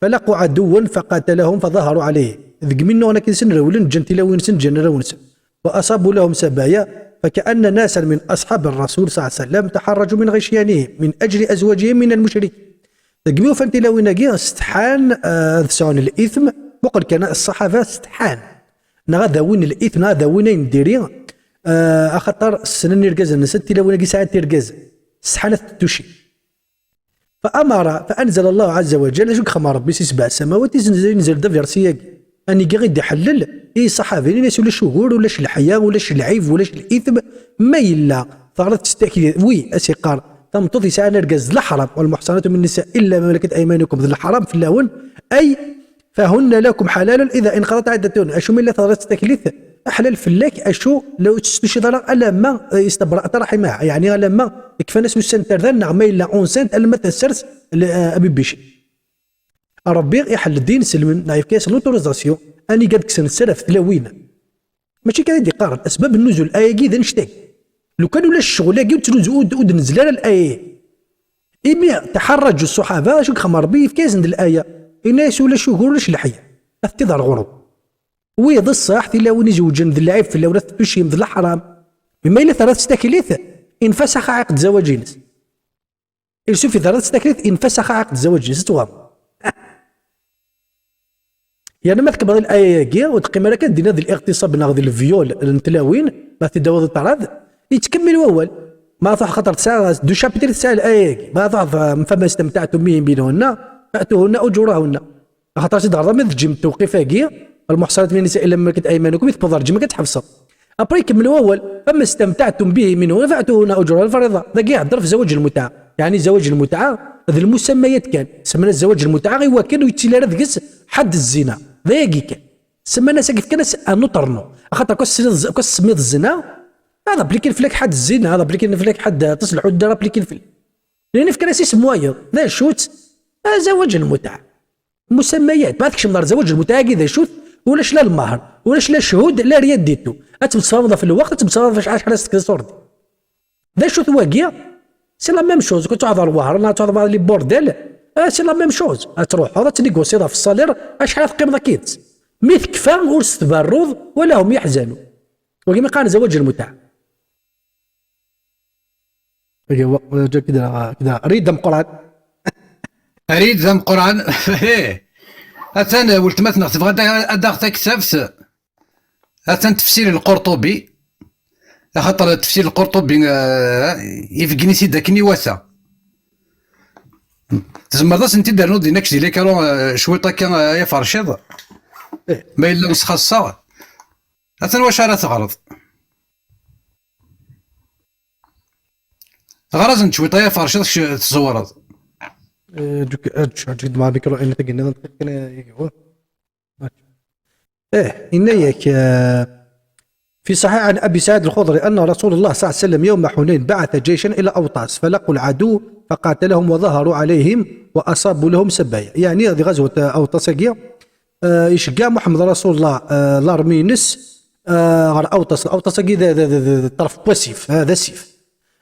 فلقوا عدوا فقاتلهم فظهروا عليه. Degmi nnuɣen akken sen rewlen, ǧǧan tilawin-nsen, ǧǧan arraw-nsen. وأصابوا لهم سبايا، فكأن ناسا من أصحاب الرسول صلى الله عليه وسلم تحرجوا من غشيانهم من أجل أزواجهم من المشركين. Degmi ufan tilawin-agi, setḥan, ah, ad sɛun l'ithm, muqel kan ṣṣaḥaba setḥan. Neɣ ad awin l'ithm, neɣ ad awin ayen n diri, ah, axaṭer ssnen irgazen-nsen, tilawin-agi sɛant irgazen. Setḥan ad t-tucin. فأمر، فأنزل الله عز وجل، acu yexdem Rebbi si sebɛa ssamawat, yezzenzel, yenzil-d aversi-agi. Anigi i d-iḥellel i ṣṣaḥabiyin, ini-as ulac ugur, ulac leḥya, ulac lɛib, ulac l'ithm, ma yella teɣriḍ s taklit, wi as-iqqar, tameṭṭut yesɛan argaz d leḥram, والمحصنات من النساء إلا ما ملكت أيمانكم, d leḥram fell-awen, ay فهن لكم حلال إذا انقضت عدتهن. Acu ma yella teɣriḍ s taklit, aḥlal fell-ak, acu la ur testuciḍ ara alamma, eh, استبرأت رحمها, yeɛni alamma kfan-as ussan n tarda, neɣ ma yella enceinte, alamma tessers l-, eh, abibic. Rebbi iḥell-d inselmen, neɣ yefka-yasen l'autorisation, anigi ad kksen sser ɣef tlawin. Mačči kan i d-iqqaren, asbab nnuzul ayagi d annect-agi. Lukan ulac ccɣel-agi ur ttnuzu, ur d-, ur d-nezli ara laya-agi. Imi tḥerraǧu ṣṣuḥaba, acu yexdem Rebbi? Yefka-yasen-d laya. Yenna-yas ulac ugur, ulac leḥya. Ad t-id ar ɣur-m. Wi d ṣṣeḥ, tilawin izewǧen d lɛib fell-awen, ad tettucim d leḥram. Bima yella terra-tt taklit, infas aɛiqed zawaǧ-ines. Il suffit terra-tt taklit, infas aɛiqed zawaǧ-ines, ad twaḍ. Yerna ma tkemmleḍ l'aya-agi, ur teqqim ara kan dinna d l'iɣtisab neɣ d lvyul n tlawin, ma t-id-tawiḍ i ṭṭrad, yettkemmil wawal. Ma truḥ, xaṭer tesɛa deux chapitres, tesɛa l'aya-agi. Ma truḥ, فما استمتعتم به منهن فآتوهن أجورهن. Axaṭer ad tt-id-ɣreḍ, ma tejjem tewqif-agi, المحصنات من النساء إلا ما ملكت أيمانكم, i tewweḍ ɣer tejjem, ad tt-ḥebseḍ. Après ikemmel wawal, فما استمتعتم به منهن فآتوهن أجورهن فريضة. Dagi ihedder ɣef zawaǧ lmutɛa. Yeɛni zawaǧ lmutɛa d lmusammayat kan. Semman-as zawaǧ lmutɛa i wakken ur yettili ara deg-s ḥedd zzina. D ayagi kan. Semman-as agi, fkan-as un autre nom. Axaṭer kwas tesmiḍ, kwas tesmiḍ zzina, ad aplikin fell-ak ḥedd zzina, ad aplikin fell-ak ḥedd tis lḥudar, aplikin fell-ak. Llan fkan-as isem wayeḍ. D acu-tt? Zawaǧ lmutɛa. Musammayat. Ma tkecmeḍ ɣer zawaǧ lmutɛa-agi, d acu-t? Ulac la lmehr, ulac la cchud, la rien du tout. Ad temsefhameḍ ɣef lweqt, ad temsefhameḍ ɣef acḥal ad s-tekkeḍ ṣurdi. D acu-t wagi? C'est la même chose. Kul tuɛḍ ɣer Wehran, neɣ tuɛḍ ɣer les bordels, ah, c'est la même chose. Ad truḥeḍ, ad tnégociyeḍ ɣef ṣṣalir, acḥal ad teqqimeḍ akkid-s. Mi tekfa, ur s-tberruḍ, ولا هم يحزنون. Wagi mi qqaren zawaǧ lmutɛa. Aya, wa-, wa-, kda, kda. Rrid ameqqran. Rrid ameqqran. Atan weltma-tneɣ tebɣa ad, ad d-taɣ taktabt. Atan tefsir n Lqurṭubi. Axaṭer tefsir n Lqurṭubi, eh, ibeggen-it-id akken iwata. Tzemreḍ ad sen-t-id-ternuḍ din, akk di likaru, eh, cwiṭ akka, eh, ay aferciḍ. Ma yella nesxaṣṣa. Atan wacu ara teɣreḍ. Ɣer-asen cwiṭ ay aferciḍ, kec tẓewreḍ. Eh, ǧuk-, eh, ǧuk-, ǧuk-, mɛa mikru, eh, tagi-nniḍen, eh, eh, yenna-yak, eh, في صحيح عن أبي سعيد الخضري أن رسول الله صلى الله عليه وسلم يوم حنين بعث جيشا إلى أوطاس فلقوا العدو فقاتلهم وظهروا عليهم وأصابوا لهم سبايا. يعني هذه غزوة أوطاس-agi, eh, iceggeɛ Muḥemmed Rasulullah, eh, l'armée-ines, eh, ɣer Awṭas. Awṭas-agi d, d, d, d, d ṭṭerf n wasif, eh, d asif.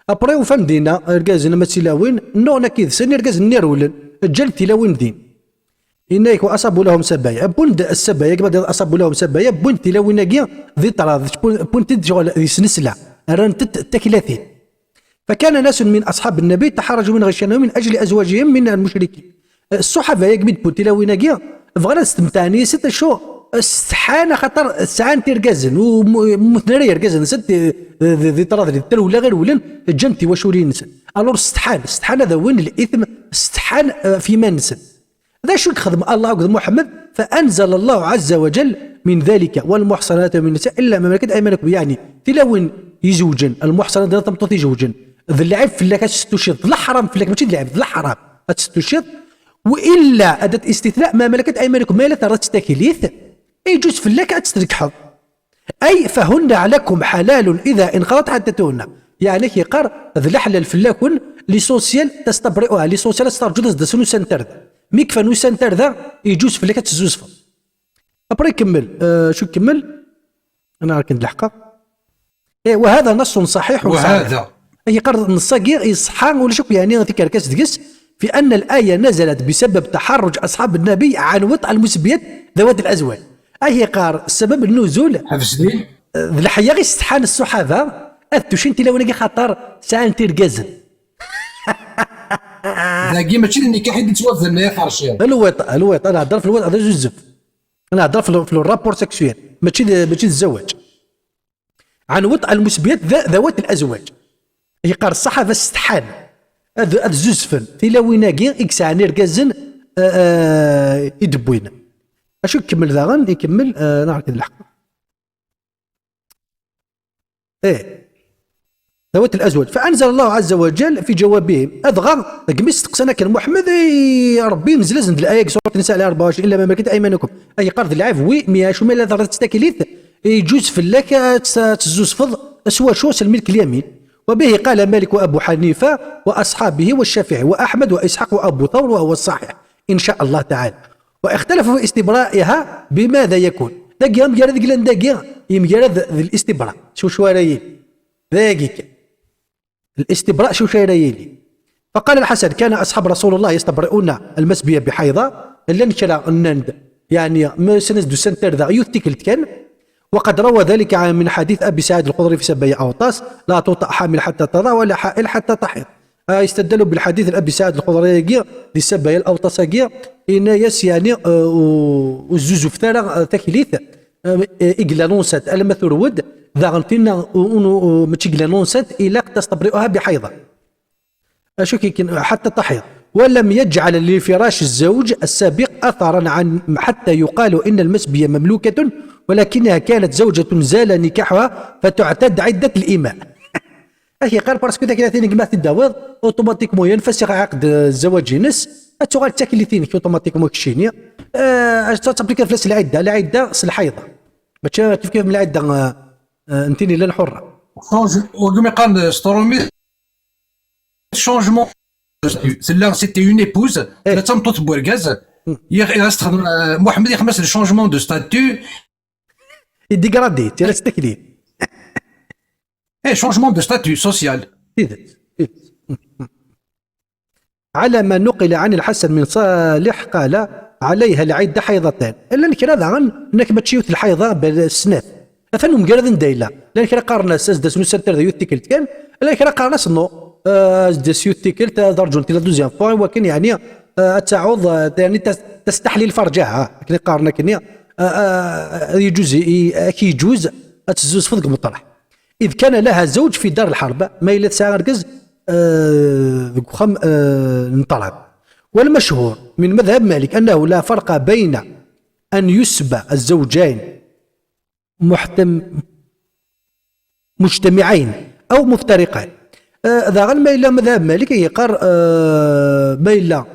Après, ufan dinna irgazen ama d tilawin, nnuɣen akka yid-sen irgazen-nni rewlen, ǧǧan tilawin din. Yenna-yak, وأصابوا لهم سبايا. Wwin-d ssabaya, kma d-, أصابوا لهم سبايا, wwin-d tilawin-agi di ṭṭrad, wwin-, wwin-tent-id ccɣel di snesla, rrant-d d taklatin. فكان ناس من أصحاب النبي تحرجوا من غشيانهم من أجل أزواجهم من المشركين. Ṣṣuḥaba-agi mi d-wwin tilawin-agi, bɣan ad stemtɛen yis-sent, acu? Setḥan, axaṭer sɛan irgazen, ur m-, mmuten ara irgazen-nsent di, di, di, di ṭṭrad, di trewla i rewlen, ǧǧan tiwaculin-nsen. Alors setḥan, setḥan ad awin l'ithm, setḥan, eh, ɣef yiman-nsen. D acu i yexdem Allah akked Muḥemmed? فأنزل الله عز وجل من ذلك: والمحصنات من النساء إلا ما ملكت أيمانكم. Yeɛni, tilawin izewǧen, المحصنات, d tameṭṭut izewǧen, d lɛib fell-ak ad tt-tuciḍ, d leḥram fell-ak, mačči d lɛib, d leḥram ad tt-tuciḍ. وإلا, أداة استثناء, ما ملكت أيمانكم, ma yella terra-tt taklit, iǧuz fell-ak ad tt-trekḥeḍ. أي فهن لكم حلال إذا انقضت عدتهن. Yeɛni, ak-yeqqar, d leḥlal fell-akun, l'essentiel تستبرئها, l'essentiel ad testerǧuḍ ad d-asen ussan n tarda. Mi kfan ussan n tarda, iǧuz fell-ak ad tezzuzfeḍ. Après ikemmel, eh, acu ikemmel? Ana akken d-leḥqeɣ. Eh, وهذا نص صحيح صريح. Ak-yeqqar, nneṣ-agi iṣeḥḥa, ulac akk, yeɛni, tikerkas deg-s, في أن الآية نزلت بسبب تحرج أصحاب النبي عن وطء المسبيات ذوات الأزواج. Ak-yeqqar, ssabab n nnuzul, ḥbes din, d leḥya i setḥan ṣṣuḥaba ad tucin tilawin-agi, xaṭer sɛant irgazen. Dagi mačči d nnikaḥ i d-yettwabdan, ay aferciḍ. Lwiṭ, lwiṭ, ad nehder f lwiṭ, d azuzef. Ad nehder f le, f le rapport sexuel, mačči d, mačči d zzawaǧ. عن وطء المسبيات ذ-، ذوات الأزواج. Yeqqar ṣṣaḥaba setḥan ad, ad zuzfen tilawin-agi i yesɛan irgazen, eh, eh, i d-wwin. Acu ikemmel daɣen? Ikemmel, eh, neɣ akken d leḥq. Eh. ذوات الأزواج. فأنزل الله عز وجل في جوابهم. Adɣa, deg mi steqsan akken Muḥemmed, i Ṛebbi, nzel-asen-d laya deg surat Nisa, laya rebɛa u ɛecrin, إلا ما ملكت أيمانكم. Ay yeqqar d lɛib, wi, mi acu ma la teɣriḍ s taklit, iǧuz fell-ak ad tt-, ad tezzuzfeḍ s wacu? S lmilk lyamin. وبه قال مالك وأبو حنيفة وأصحابه والشافعي وأحمد وإسحاق وأبو ثور وهو الصحيح إن شاء الله تعالى. واختلفوا في استبرائها بماذا يكون. Dagi, amgarad i yellan dagi, yemgarad d الاستبراء. S wacu ara yili? Dagi kan. الاستبراء s wacu ara yili? فقال الحسن: كان أصحاب رسول الله يستبرئون المسبية بحيضة. Llan kra nnan-d, يعني مثلا دو سنتر ذا يوث تيكلت كان. وقد روى ذلك عن، من حديث أبي سعيد الخضري في سبايا أوطاس: لا توطأ حامل حتى تضع، ولا حائل حتى تحيض. آه، يستدل بالحديث الأبي سعيد الخضري يقي، دي سبايا الأوطاس يقي، إن يس يعني، آه، و-، وزوز فترة، آه، تكليث، آه، آه، إقلا نونسات ألما ثرود، ذا غنتين، آه، آه، ماشي إقلا نونسات، إلا تستبرئها بحيضة. أشو كي كن-، حتى تحيض. ولم يجعل لفراش الزوج السابق أثرا عن، حتى يقال إن المسبية مملوكة، ولكنها كانت زوجة زال نكاحها فتعتد عدة الإيماء. أخي قال باسكو ذاك ثلاثين كما تداوض، أوتوماتيكمون ينفسخ عقد الزواج ينس، أتوغال تاكليتين أوتوماتيكمون كشيني. آه، أش تابليك فلاس العدة، العدة س الحيضة. ماشي كيف كيف من العدة، آه، آه، نتيني لا الحرة. Change-, وكما قال سترومي، changement. تلا c'était une épouse، إيه. تلا تمطوط بوركاز. مم. يا أخي، غاس تخدم، آه، محمد يخمس le changement de statut. يديغرادي، تلا تستكلي. إيه، changement de statut social. إذا، إذا. على ما نقل عن الحسن من صالح قال: عليها العدة حيضتان. إلا نكرا ذا غن، إنك ما تشيوت الحيضة بالسنات. أثنى مقرد دايلا. لا نكرا قارنا ساس داس نسنتر ذا يوث تيكلت كان. لا نكرا قارنا سنو. آه، ساس داس يوث تيكلت، آه، درجون تيلا دوزيام فوا، ولكن يعني، آه، تعوض، آه، يعني تس-، تستحلي الفرجة، ها. لكن قارنا كني، آه، آه، يجوز، ي-، كي يجوز، أتزوز فضق مطرح. إذ كان لها زوج في دار الحرب، ما إلا تسعى أركز، آه، ذوك خم-، آه، نطلب. والمشهور من مذهب مالك أنه لا فرق بين أن يسبى الزوجين محتم-، مجتمعين أو مفترقين. آه، ذا غير ما إلا مذهب مالك يقر، آه، ما إلا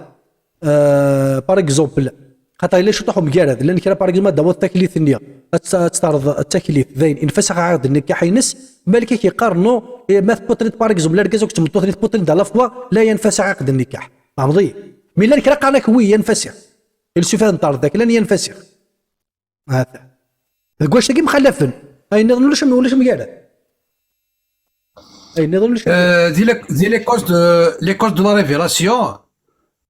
آه، بار اكزومبل، خاطر الا شطح مقارد، لان كرا بار اكزومبل داوت التكليف النية، أت-، أتستعرض التكليف ذين انفسخ عقد النكاح ينس، مالك كي يقارنو، إيه، ما تبوتريت بار اكزومبل، لا ركز كنت مطوطريت بوتريت دار لافوا، لا ينفسخ عقد النكاح. فهمضي؟ مي لا نكرا قال لك وي ينفسخ. السفهاء نطار ذاك لن ينفسخ. هذا. واش تاكي مخلفن؟ اي نظن ولاش، ولاش مقارد. اي نظن ولاش. Euh, dès les, dès les causes de, les causes de la révélation,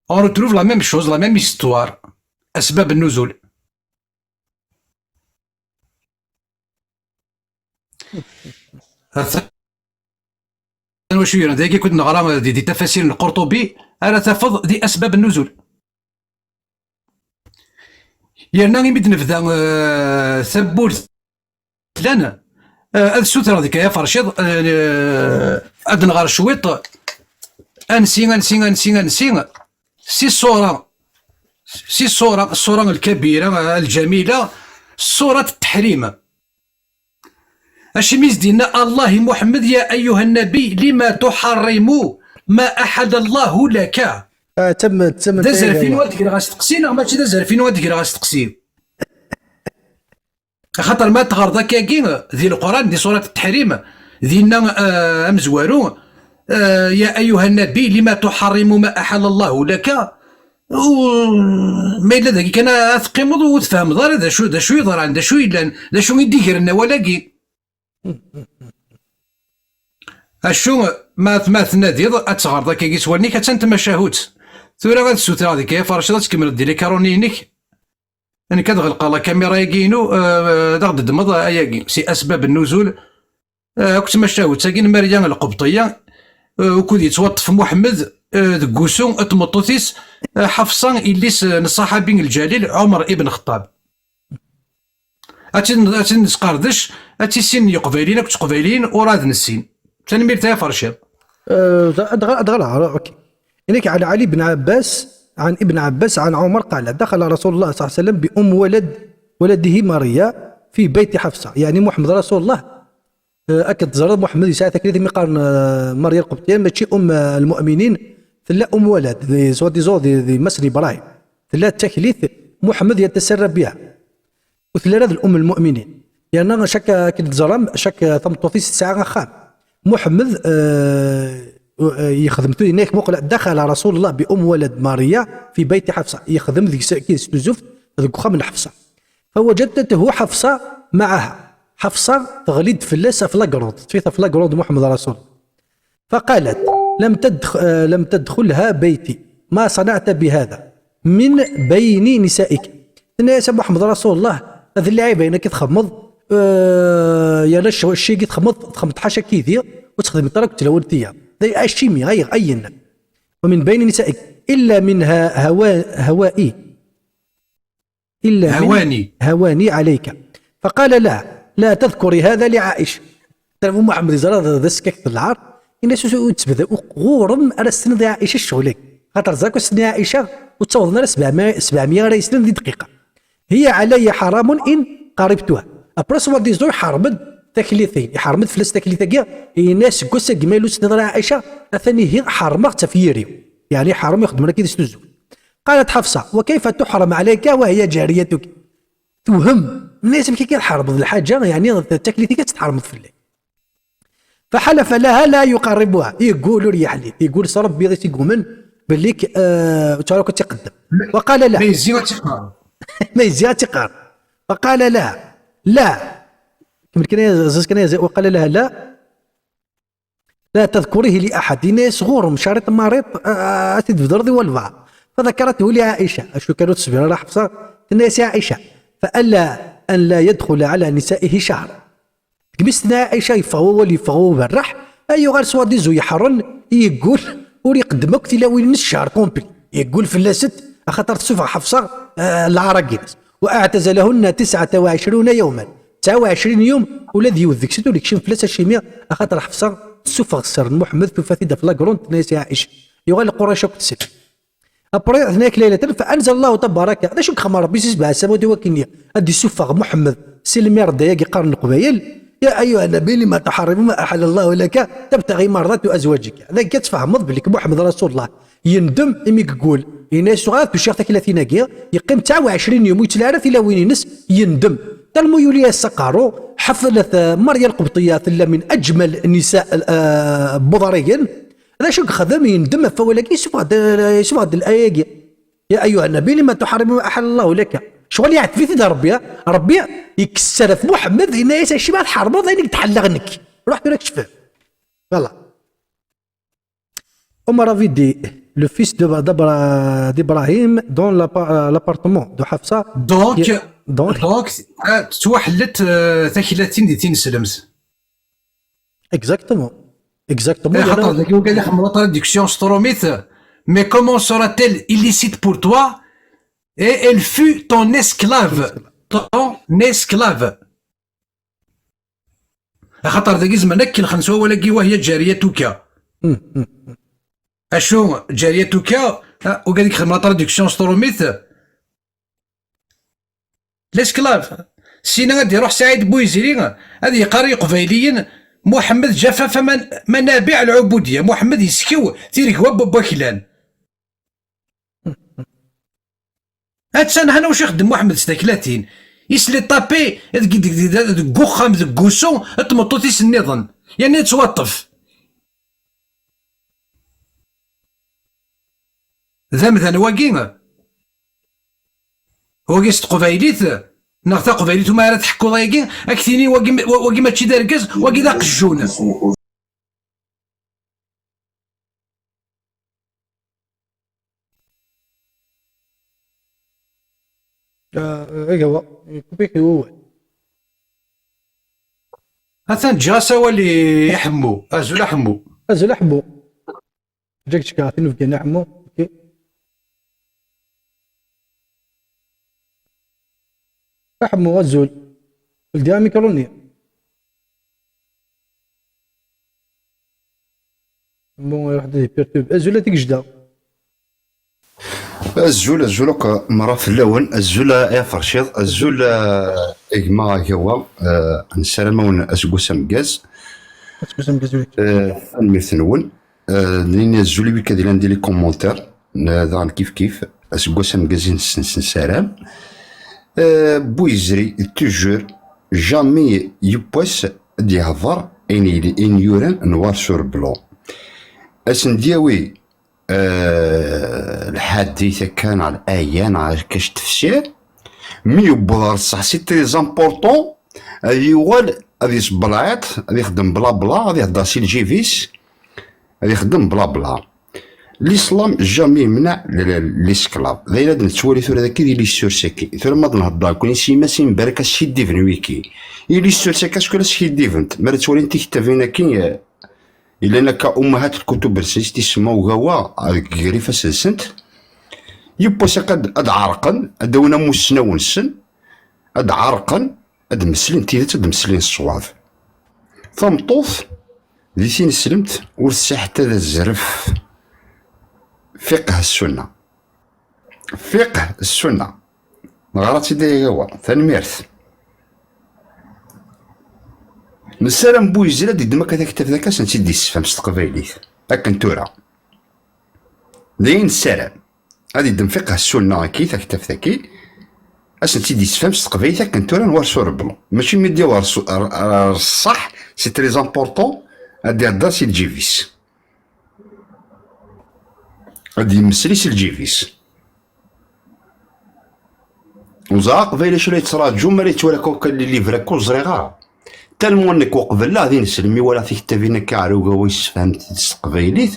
on retrouve la même chose, la même histoire. أسباب النزول. هذا شو يرى؟ دايكي كنت نغرى دي, دي تفاسير القرطبي، أنا تفض دي أسباب النزول. يرنا يمد نبدا، آه، ثبورت لنا. آه، أذ سوتر ذيك يا فرشيض، آه، أذ نغار شويط. أنسي، أنسي، أنسي، أنسي. سي الصورة، سي الصورة، الصورة الكبيرة، آه، الجميلة، صورة التحريم. أشميز دينا الله محمد: يا أيها النبي لما تحرم ما أحل الله لك. آه، تم، تم. ده زرفين وادك راه غاستقسي، لا، ماشي ده زرفين وادك راه غاستقسي. خاطر ما تغرض هكاكي ذي القرآن، دي سورة التحريم، دينا، آه، أمزوارو، آه، يا أيها النبي لما تحرم ما أحل الله لك. و-، ما إلا ذاك كان تقيمض وتفهم ضار ذا شو، ذا شو يضران، ذا شو يلان، ذا شو يدير النوالاقي. أشو ما، ما تناديض، أتغرض هكاكي سوالني، كتنت مشاهوت. ثورة غاد سوترا ذيك يا فرشة، تكمل دي لي كارونينك. أنا كاد غلق لا كاميرا ياكينو، آه، داغ ددمض أياكي. سي أسباب النزول. آه، كنت مشاهوت، ساكن مريم القبطية. آه، وكود يتوطف محمد، آه، دقوسو، تمطوتيس، آه، حفصة، إليس، آه، الصحابي الجليل عمر ابن الخطاب. أتين، أتين نسقردش، أتي سين يقبيلين، أكو تقبيلين، وراد نسين. تنمير تايا فرشيض. أه، أدغى، أدغى، لا، أوكي. إنك عن علي بن عباس، عن ابن عباس، عن عمر قال: دخل رسول الله صلى الله عليه وسلم بأم ولد، ولده ماريا في بيت حفصة. يعني محمد رسول الله، أه، أكد زرد محمد يسعى تكليث مقارن، أه، ماريا القبطية، ماشي أم المؤمنين، ثلا أم ولد، ذي سوا ديزو، ذي، ذي مسر إبراهيم. ثلا تكليث محمد يتسرى بها. وثلا راه الأم المؤمنين. يعني شك كي تزرم، شك ثمطوثيس تسعة خام. محمد، آه، آه، يخدم تو هناك مقلع. دخل رسول الله بأم ولد ماريا في بيت حفصة. يخدم ذيك س-، كي ستوزف ذيك خام حفصة. فوجدته حفصة معها. حفصة تغليد فلاس في لاكروند. تفيت في لاكروند محمد رسول. فقالت: لم تدخ-، آه، لم تدخلها بيتي، ما صنعت بهذا من بين نسائك؟ Tenna-yas: "A Muḥemmed Rasulullah, ad lɛib ayen akka txemmeḍ, eh, yerna cc-, cci i txemmeḍ, txemmeḍ ḥaca kidi, ur txedmeḍ ara akked tlawin tiya." D acimi, ay, ayen. "ومن بين نسائك إلا من ها-، هوا-، هوائي." إلا من هواني. "هواني عليك." فقال لها: "لا تذكري هذا لعائشة." Tara bu Muḥemmed yeẓra d, d askak d lɛar, ini-as: "Ur, ur tebda, ur, ɣur-m ara s-tiniḍ i Ɛica ccɣel-agi. Xaṭer ẓer-k ur s-tenni Ɛica, ur ttawḍen ara sebɛemya, sebɛemya ara yeslen di dqiqa. هي علي حرام إن قربتها." Après, soi-disant, iḥerm-d taklit-in, iḥerm-d fell-as taklit-agi, ini-as: "Seg wass-agi ma yella ur s-tiniḍ ara i Ɛica, atan ihi ḥermeɣ-tt ɣef yiri-w." Yeɛni ḥerm ixeddmen akka di s-tuzzuft. قالت حفصة: "وكيف تحرم عليك وهي جاريتك؟" Tewhem. Tenna-yas: "Amek akka tḥermeḍ lḥaǧa, yeɛni d taklit-ik ad tt-tḥermeḍ fell-i?" فحلف لها لا يقربها. Yeggul ur yeḥlif. Yeggul s Ṛebbi i s-iggumen belli k-, eh, ur ttara akk ad tt-iqeddem. وقال لها. Ma yezzi ad tt-iqqar. Ma yezzi ad tt-iqqar. فقال لها: "لا." Kemmel kan, ẓẓiẓ kan, "وقال لها: لا، لا تذكريه لأحد." Yenna-yas: "Ɣur-m cariṭ maṛiṭ, a, a, ad t-id-tbedreḍ i walbeɛḍ." فذكرته لعائشة. Acu kan ur tesbir ara Ḥefsa, tenna-yas i Ɛica: "فألا أن لا يدخل على نسائه شهر." Deg mi s-tenna Ɛica, yeffeɣ wawal, yeffeɣ uberreḥ, ay yuɣal soi-disant yeḥren, yeggul, ur iqeddem akk tilawin-nnes ccher complet. Yeggul fell-asent, axaṭer tessufeɣ Ḥefsa, eh, lɛar-agi-ines. "وأعتزلهن تسعة وعشرين يوما." Tesɛa u ɛecrin yum, ula d yiwet deg-sent ur yekcim fell-as acimi, axaṭer Ḥefsa tessufeɣ sser n Muḥemmed, tufa-t-id ɣef la grande, tenna-yas i Ɛica. Yuɣal Qurayc akk tessel. Après, tenna-yak Layla-ten: "فأنزل الله تبارك." D acu i yexdem Ṛebbi si sebɛa samawat i wakken ad d-isuffeɣ Muḥemmed si lmirda-agi qqaren Leqbayel: "يا أيها النبي لم تحرم ما أحل الله لك تبتغي مرضات أزواجك." Dagi ad tfehmeḍ belli Muḥemmed Rasulullah yendem imi yeggul. Yenna-yas: "Uɣal ad d-uciɣ taklatin-agi." Yeqqim tesɛa u ɛecrin yum ur yettili ara tilawin-ines, yendem. Talmu yuli-yas s aqerru, ḥeflet, eh, Marya Lqebṭiya tella min ajmal nisa, eh, Buḍriyen. D acu i yexdem? Yendem ɣef wawal-agi, yessufeɣ-d, yessufeɣ-d laya-agi: "يا أيها النبي لم تحرم ما أحل الله لك." Ccɣel iɛetteb-it-id Ṛebbi, Ṛebbi yekkes sser ɣef Muḥemmed, yenna-yas: "Acimi ad tḥermeḍ ayen i k-d-ḥelleɣ nekk? Ruḥ tura kcef." Voilà. Omar avait dit: "Le fils de, d'Abra-, d'Ibrahim dans l'appa-, l'appartement de Hafsa." Donc, qui est, donc, donc, ah, tettwaḥellet, euh, taklatin di tineslemt. Exactement. Exactement. Eh, xaṭer dagi wigad ixedmen la traduction s trumit: "Mais comment sera-t-elle illicite pour toi? Et elle fut ton esclave." Ton esclave. Axaṭer dagi zemren ad k-kellxen s wawal-agi: "وهي جاريتك." Acu, جاريتك? Ah, wigad ixedmen la traduction s trumit. L'esclave. Sina ad iruḥ Saɛid Buyizri, ad yeqqar i Iqbayliyen: "Muḥemmed جفف من-, منابع العبودية." Muḥemmed yeskew tiregwa n waklan. Attan hana wacu ixeddem Muḥemmed s taklatin. Isli ṭapi deg, deg, deg, deg uxxam, deg wusu, d tmeṭṭut-is nniḍen. Yerna yettwaṭṭef. D amdan wagi? Wagi s teqbaylit? Neɣ taqbaylit umi ara tḥekkuḍ ayagi, ad k-tini wagi, wagi mačči d argaz, wagi d aqjun. Ah, agawa, ikupik i wawal. Atan ǧǧiɣ-as awal i Ḥemmu. Azul a Ḥemmu. Azul a Ḥemmu. Ǧǧiɣ-k ccekka, tin ufgan a Ḥemmu. Ok. A Ḥemmu, azul. Ldi amikru-nni. Ḥemmu iruḥ-d ad iperturb. Azul a Tigejda. Azul, azul akk merra fell-awen. Azul a Aferciḍ. Azul a gma Agawa. Eh, nessaram-awen aseggas ameggaz. Aseggas ameggaz ula d kečč. Eh, tanemmirt-nwen. Eh, nini azul i wid ad ilan di les commentaires. Eh, daɣen kif kif. Aseggas ameggaz i nessaram. Eh, Buyizri, toujours, jamais yiwwas ad d-yehder ayen yelli-, ayen yuran noir sur blanc. Ad sen-d-yawi, eh, lḥadit akka neɣ laya neɣ akka s tefsir, mi yewweḍ ɣer ṣṣeḥ, c'est très important, ad yuɣal ad iṣebber lɛiṭ, ad ixdem blabla, ad ihedder si lǧib-is, ad ixdem blabla. L'islam jamais yemneɛ l-, l-, l'esclave. D ayen ad nettwali tura dagi di l'histoire-agi. Tura ma d-nhedder nekkni s yimma-s imbarek, ad skiddiben wiki. I l'histoire-agi, acku la skiddibent. Mi ara ttwalin tiktabin-agi, eh, yellan akka ummahat lkutub-nsent, i s-isemma ugawa, deg iger ifassen-nsent. Yiwwas akka ad, ad ɛerqen, ad d-awin amussnaw-nsen, ad ɛerqen, ad d-meslen tidet, ad d-meslen ṣṣwab. Tameṭṭut di tineslemt ur tesɛi ḥetta d azref. Fiqh ssunna. Fiqh ssunna. Neɣra-tt-id ay agawa. Tanemmirt. Nessaram bu yezri ad d-iddem akka taktabt akka, ad sen-tt-id-yessefhem s teqbaylit. Akken tura. D ayen nessaram. Ad iddem fiqh ssunna-agi, taktabt-agi, ad sen-tt-id-yessefhem s teqbaylit akken tura n war sureblu. Mačči mi d-yaweḍ ar su-, ar, ar ṣṣeḥ, c'est très important, ad d-ihedder si lǧib-is. Ad d-yemmeslay si lǧib-is. Ur ẓriɣ aqbayli acu la yettraǧu, mi ara yettwali akka, akka livre akka, ur ẓriɣ ara. Tellement nekk uqbel la ad ineslem i wala tiktabin akka ar ugawa yessefhamen-t-id s teqbaylit,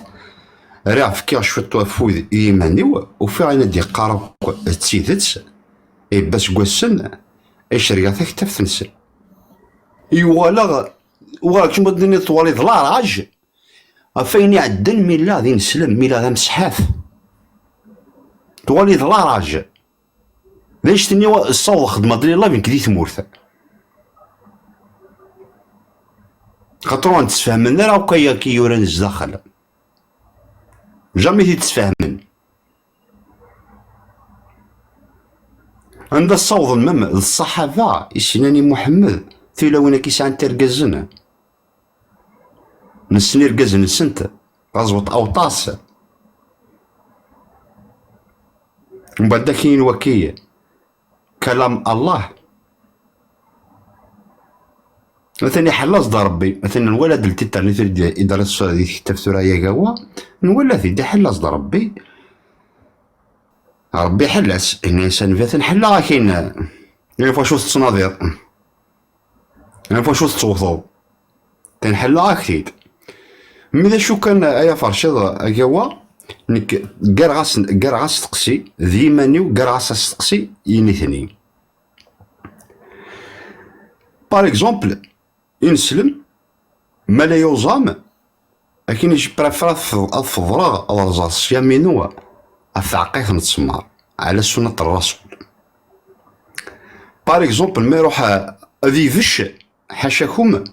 riɣ fkiɣ cwiṭ n wafud i yiman-iw, ufiɣ ayen ad d-yeqqar akk d tidet, ibba seg wassen i cergeɣ taktabt-nsen. Yuɣaleɣ, uɣaleɣ kemma d-nini twaliḍ laraj, ɣef ayen iɛeddan mi la d ineslem, mi la d amesḥaf. Twaliḍ laraj. D anect-nni wa-, ssaweḍ xedmeɣ-d live nekk di tmurt. Xaṭer ur d-ttfehmen ara akk aya akka yuran zdaxel. Jamais t-id-ttfehmen. Anda ssawḍen mem d ṣṣaḥaba i s-yennan i Muḥemmed, tilawin akka i sɛant irgazen. Nessen irgazen-nsent, ɣaẓwet Awṭas. Mbeɛd akin waki, kalam Allah. Atan iḥella-as-d Rebbi. Atan nwala-d ltiṭer-nni tura i d-, i d-ara s-, di tektabt tura yagawa. Nwala-t-id, iḥella-as-d Rebbi. Rebbi iḥella-as. Inna-yas, anbi atan ḥella-ak-in. Ɣef wacu tettnadiḍ? Ɣef wacu tettewteḍ? Atan ḥella-ak-t-id. Mi d acu kan, ay aferciḍ, agawa, nekk ggareɣ-as, ggareɣ asteqsi, d yiman-iw ggareɣ-as asteqsi i nitni. Par exemple, ineslem, ma la yuẓam, akin i préfère ad f-, ad feḍreɣ, ad rẓeɣ ṣṣyam-inu ɣef tɛeqqayt n ttmer, ɛla ssunat n Rasul. Par exemple, ma iruḥ, eh, ad ibecc, ḥacakum,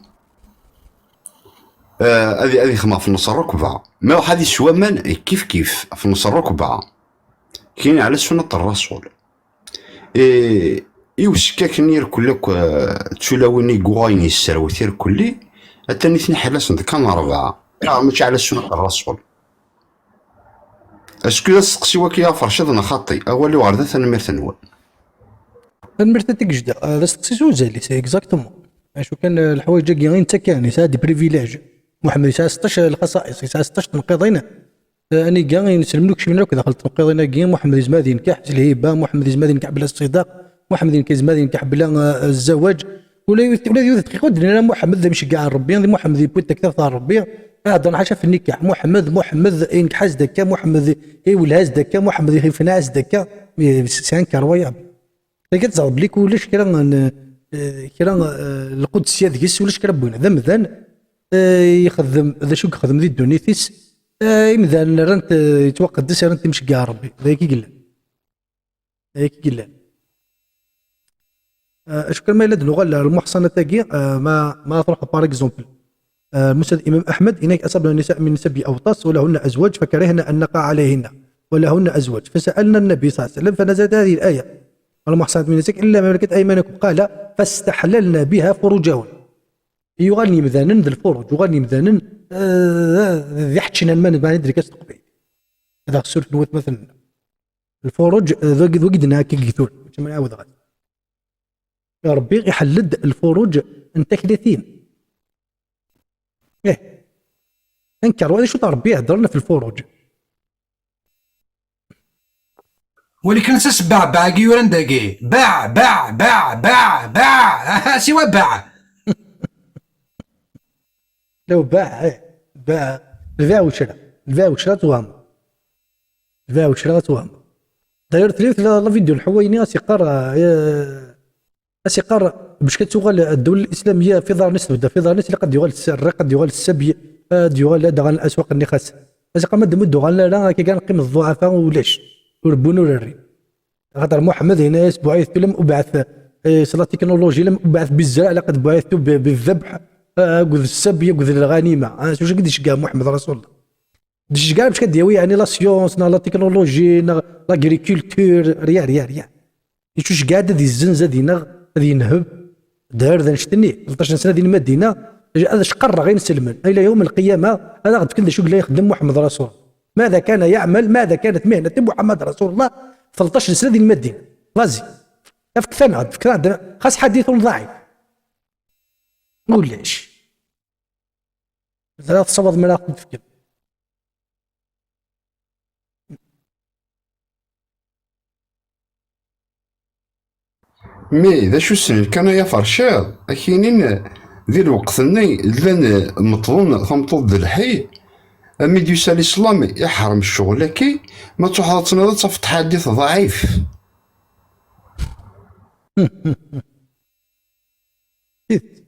eh, ad, ad ixdem ɣef nneṣ rrekba. Ma iruḥ ad isew aman, kif kif, ɣef nneṣ rrekba. Kini ɛla ssunat n Rasul. I, i usekkak-nni irkelli akk, eh, d tulawin i yuɣayen yesserwet irkelli, atan nitni ḥella-asen-d kan rebɛa. Ayɣer mačči ɛla ssunat n Rasul? Est-ce que d asteqsi waki a Fercad neɣ xaṭi? Awal-iw ɣer da, tanemmirt-nwen. Tanemmirt a Tigejda. Ah, d asteqsi s uzal-is, exactement. Acu kan, eh, leḥwayeǧ-agi i netta kan, yesɛa des privilèges. Muḥemmed yesɛa seṭṭac lxaṣa'iṣ, yesɛa seṭṭac tneqqiḍin. Eh, aniga ineslem ur kcimen akk daxel tneqqiḍin-agi, Muḥemmed yezmer ad yenkeḥ s lhiba, Muḥemmed yezmer ad yenkeḥ bla ṣṣidaq, Muḥemmed yenk-, yezmer ad yenkeḥ bla, eh, zzawaǧ. Ula, ula d yiwet n dqiqa ur d-nnan ara Muḥemmed d amceggeɛ n Rebbi, d Muḥemmed yewwi-d taktabt ɣer Rebbi. Heddren ḥaca ɣef nnikaḥ. Muḥemmed, Muḥemmed yenkeḥ-as-d akka, Muḥemmed iwelleh-as-d akka, Muḥemmed ifna-as-d akka. Eh, c'est incroyable. Dagi ad teẓreḍ belli ulac kra n, eh, kra, eh, lqudesya deg-s, ulac kra n win. D amdan, eh, yexdem, d acu i yexdem di ddunit-is, eh, imdanen rran-t, eh, yettwaqeddes, rran-t imceggeɛ n Rebbi. D ayagi i yellan. D ayagi i yellan. Eh, acu kan ma yella ad nuɣal ar lmuḥṣanat-agi, eh, ma, ma truḥeḍ, par exemple, آه، مسند الإمام أحمد، إنك أصبنا النساء من سبي أوطاس ولهن أزواج فكرهن أن نقع عليهن ولهن أزواج فسألنا النبي صلى الله عليه وسلم فنزلت هذه الآية. والمحصنات من النساء إلا ما ملكت أيمانكم، قال: فاستحللن بها فروجهن. Yuɣalen yemdanen d lfuruǧ, uɣalen yemdanen, eh, d iḥeččen alman, mani d lkas teqbaylit. Ad aɣ-ssurfen watmaten-nneɣ. Lfuruǧ, eh, d wagi, d wagi d-nenna akka deg tura, mačči ma nɛawed ɣer. Rebbi iḥell-d lfuruǧ n taklitin. Ih. Anker, wa d acu Rebbi iheddren ɣef lfuruǧ. Wali kan s asebbeɛbeɛ-agi yuran dagi. Beɛ, beɛ, beɛ, beɛ, beɛ. Aha, siwa beɛ. Law beɛ, eh, beɛ. Lbeɛ ucra. Lbeɛ ucra twehmeḍ. Daa ucra ad twehmeḍ. D'ailleurs, tella, tella la vidéo n Ḥuwayni, as-iqqar, eh, as-iqqar, bac kan tuɣal ddewla islamiyya fi ḍarn-is, tebda fi ḍarn-is, ilaq ad yuɣal ssarriq, ad yuɣal ssabyi, ad yuɣal ad aɣan aswaq-nni xas. As-iqqar, madam ur d-uɣalen ara, akka kan qqim d ḍḍuɛafa, ulac. Ur wwin ur rrin. Axaṭer Muḥemmed yenna-yas, buɛittu lam ubɛet, eh, s la technologie, lam ubɛet bizzerɛ, laqad buɛittu bi, bi ddebḥ, eh, akked ssabyi, akked lɣanima. Ah, s wacu i d-iceggeɛ Muḥemmed Rasulullah? D-iceggeɛ bac ad d-yawi, yeɛni, la science, neɣ la technologie, neɣ l'agriculture, rien, rien, rien. Yettceggeɛ-d ad izzenz, ad ineɣ, ad yenheb. Dher d annect-nni, tleṭṭac n sna di Lmadina, ad as-qerreɣ i inselmen. Ila yawm lqiyama, ad aɣ-d-fken d acu i yella ixeddem Muḥemmed Rasul. ماذا كان يعمل، ماذا كانت مهنة محمد رسول الله ثلطاش سنة ديال المدينة؟ Vas-y. Fket-aneɣ-d, fket-aneɣ-d. Xas حديث ضعيف. Ulac. Mazal ad tessawaḍ mi ara ɣ-ten-tefkeḍ. Mi d acu ssnen kan ay aferciḍ, akinin di lweqt-nni llan meṭṭlen tameṭṭut d lḥi, ami d-yusa lislam iḥrem ccɣel-agi, ma truḥeḍ ad tiniḍ ad tafeḍ ḥadit ḍɛif. Tidet.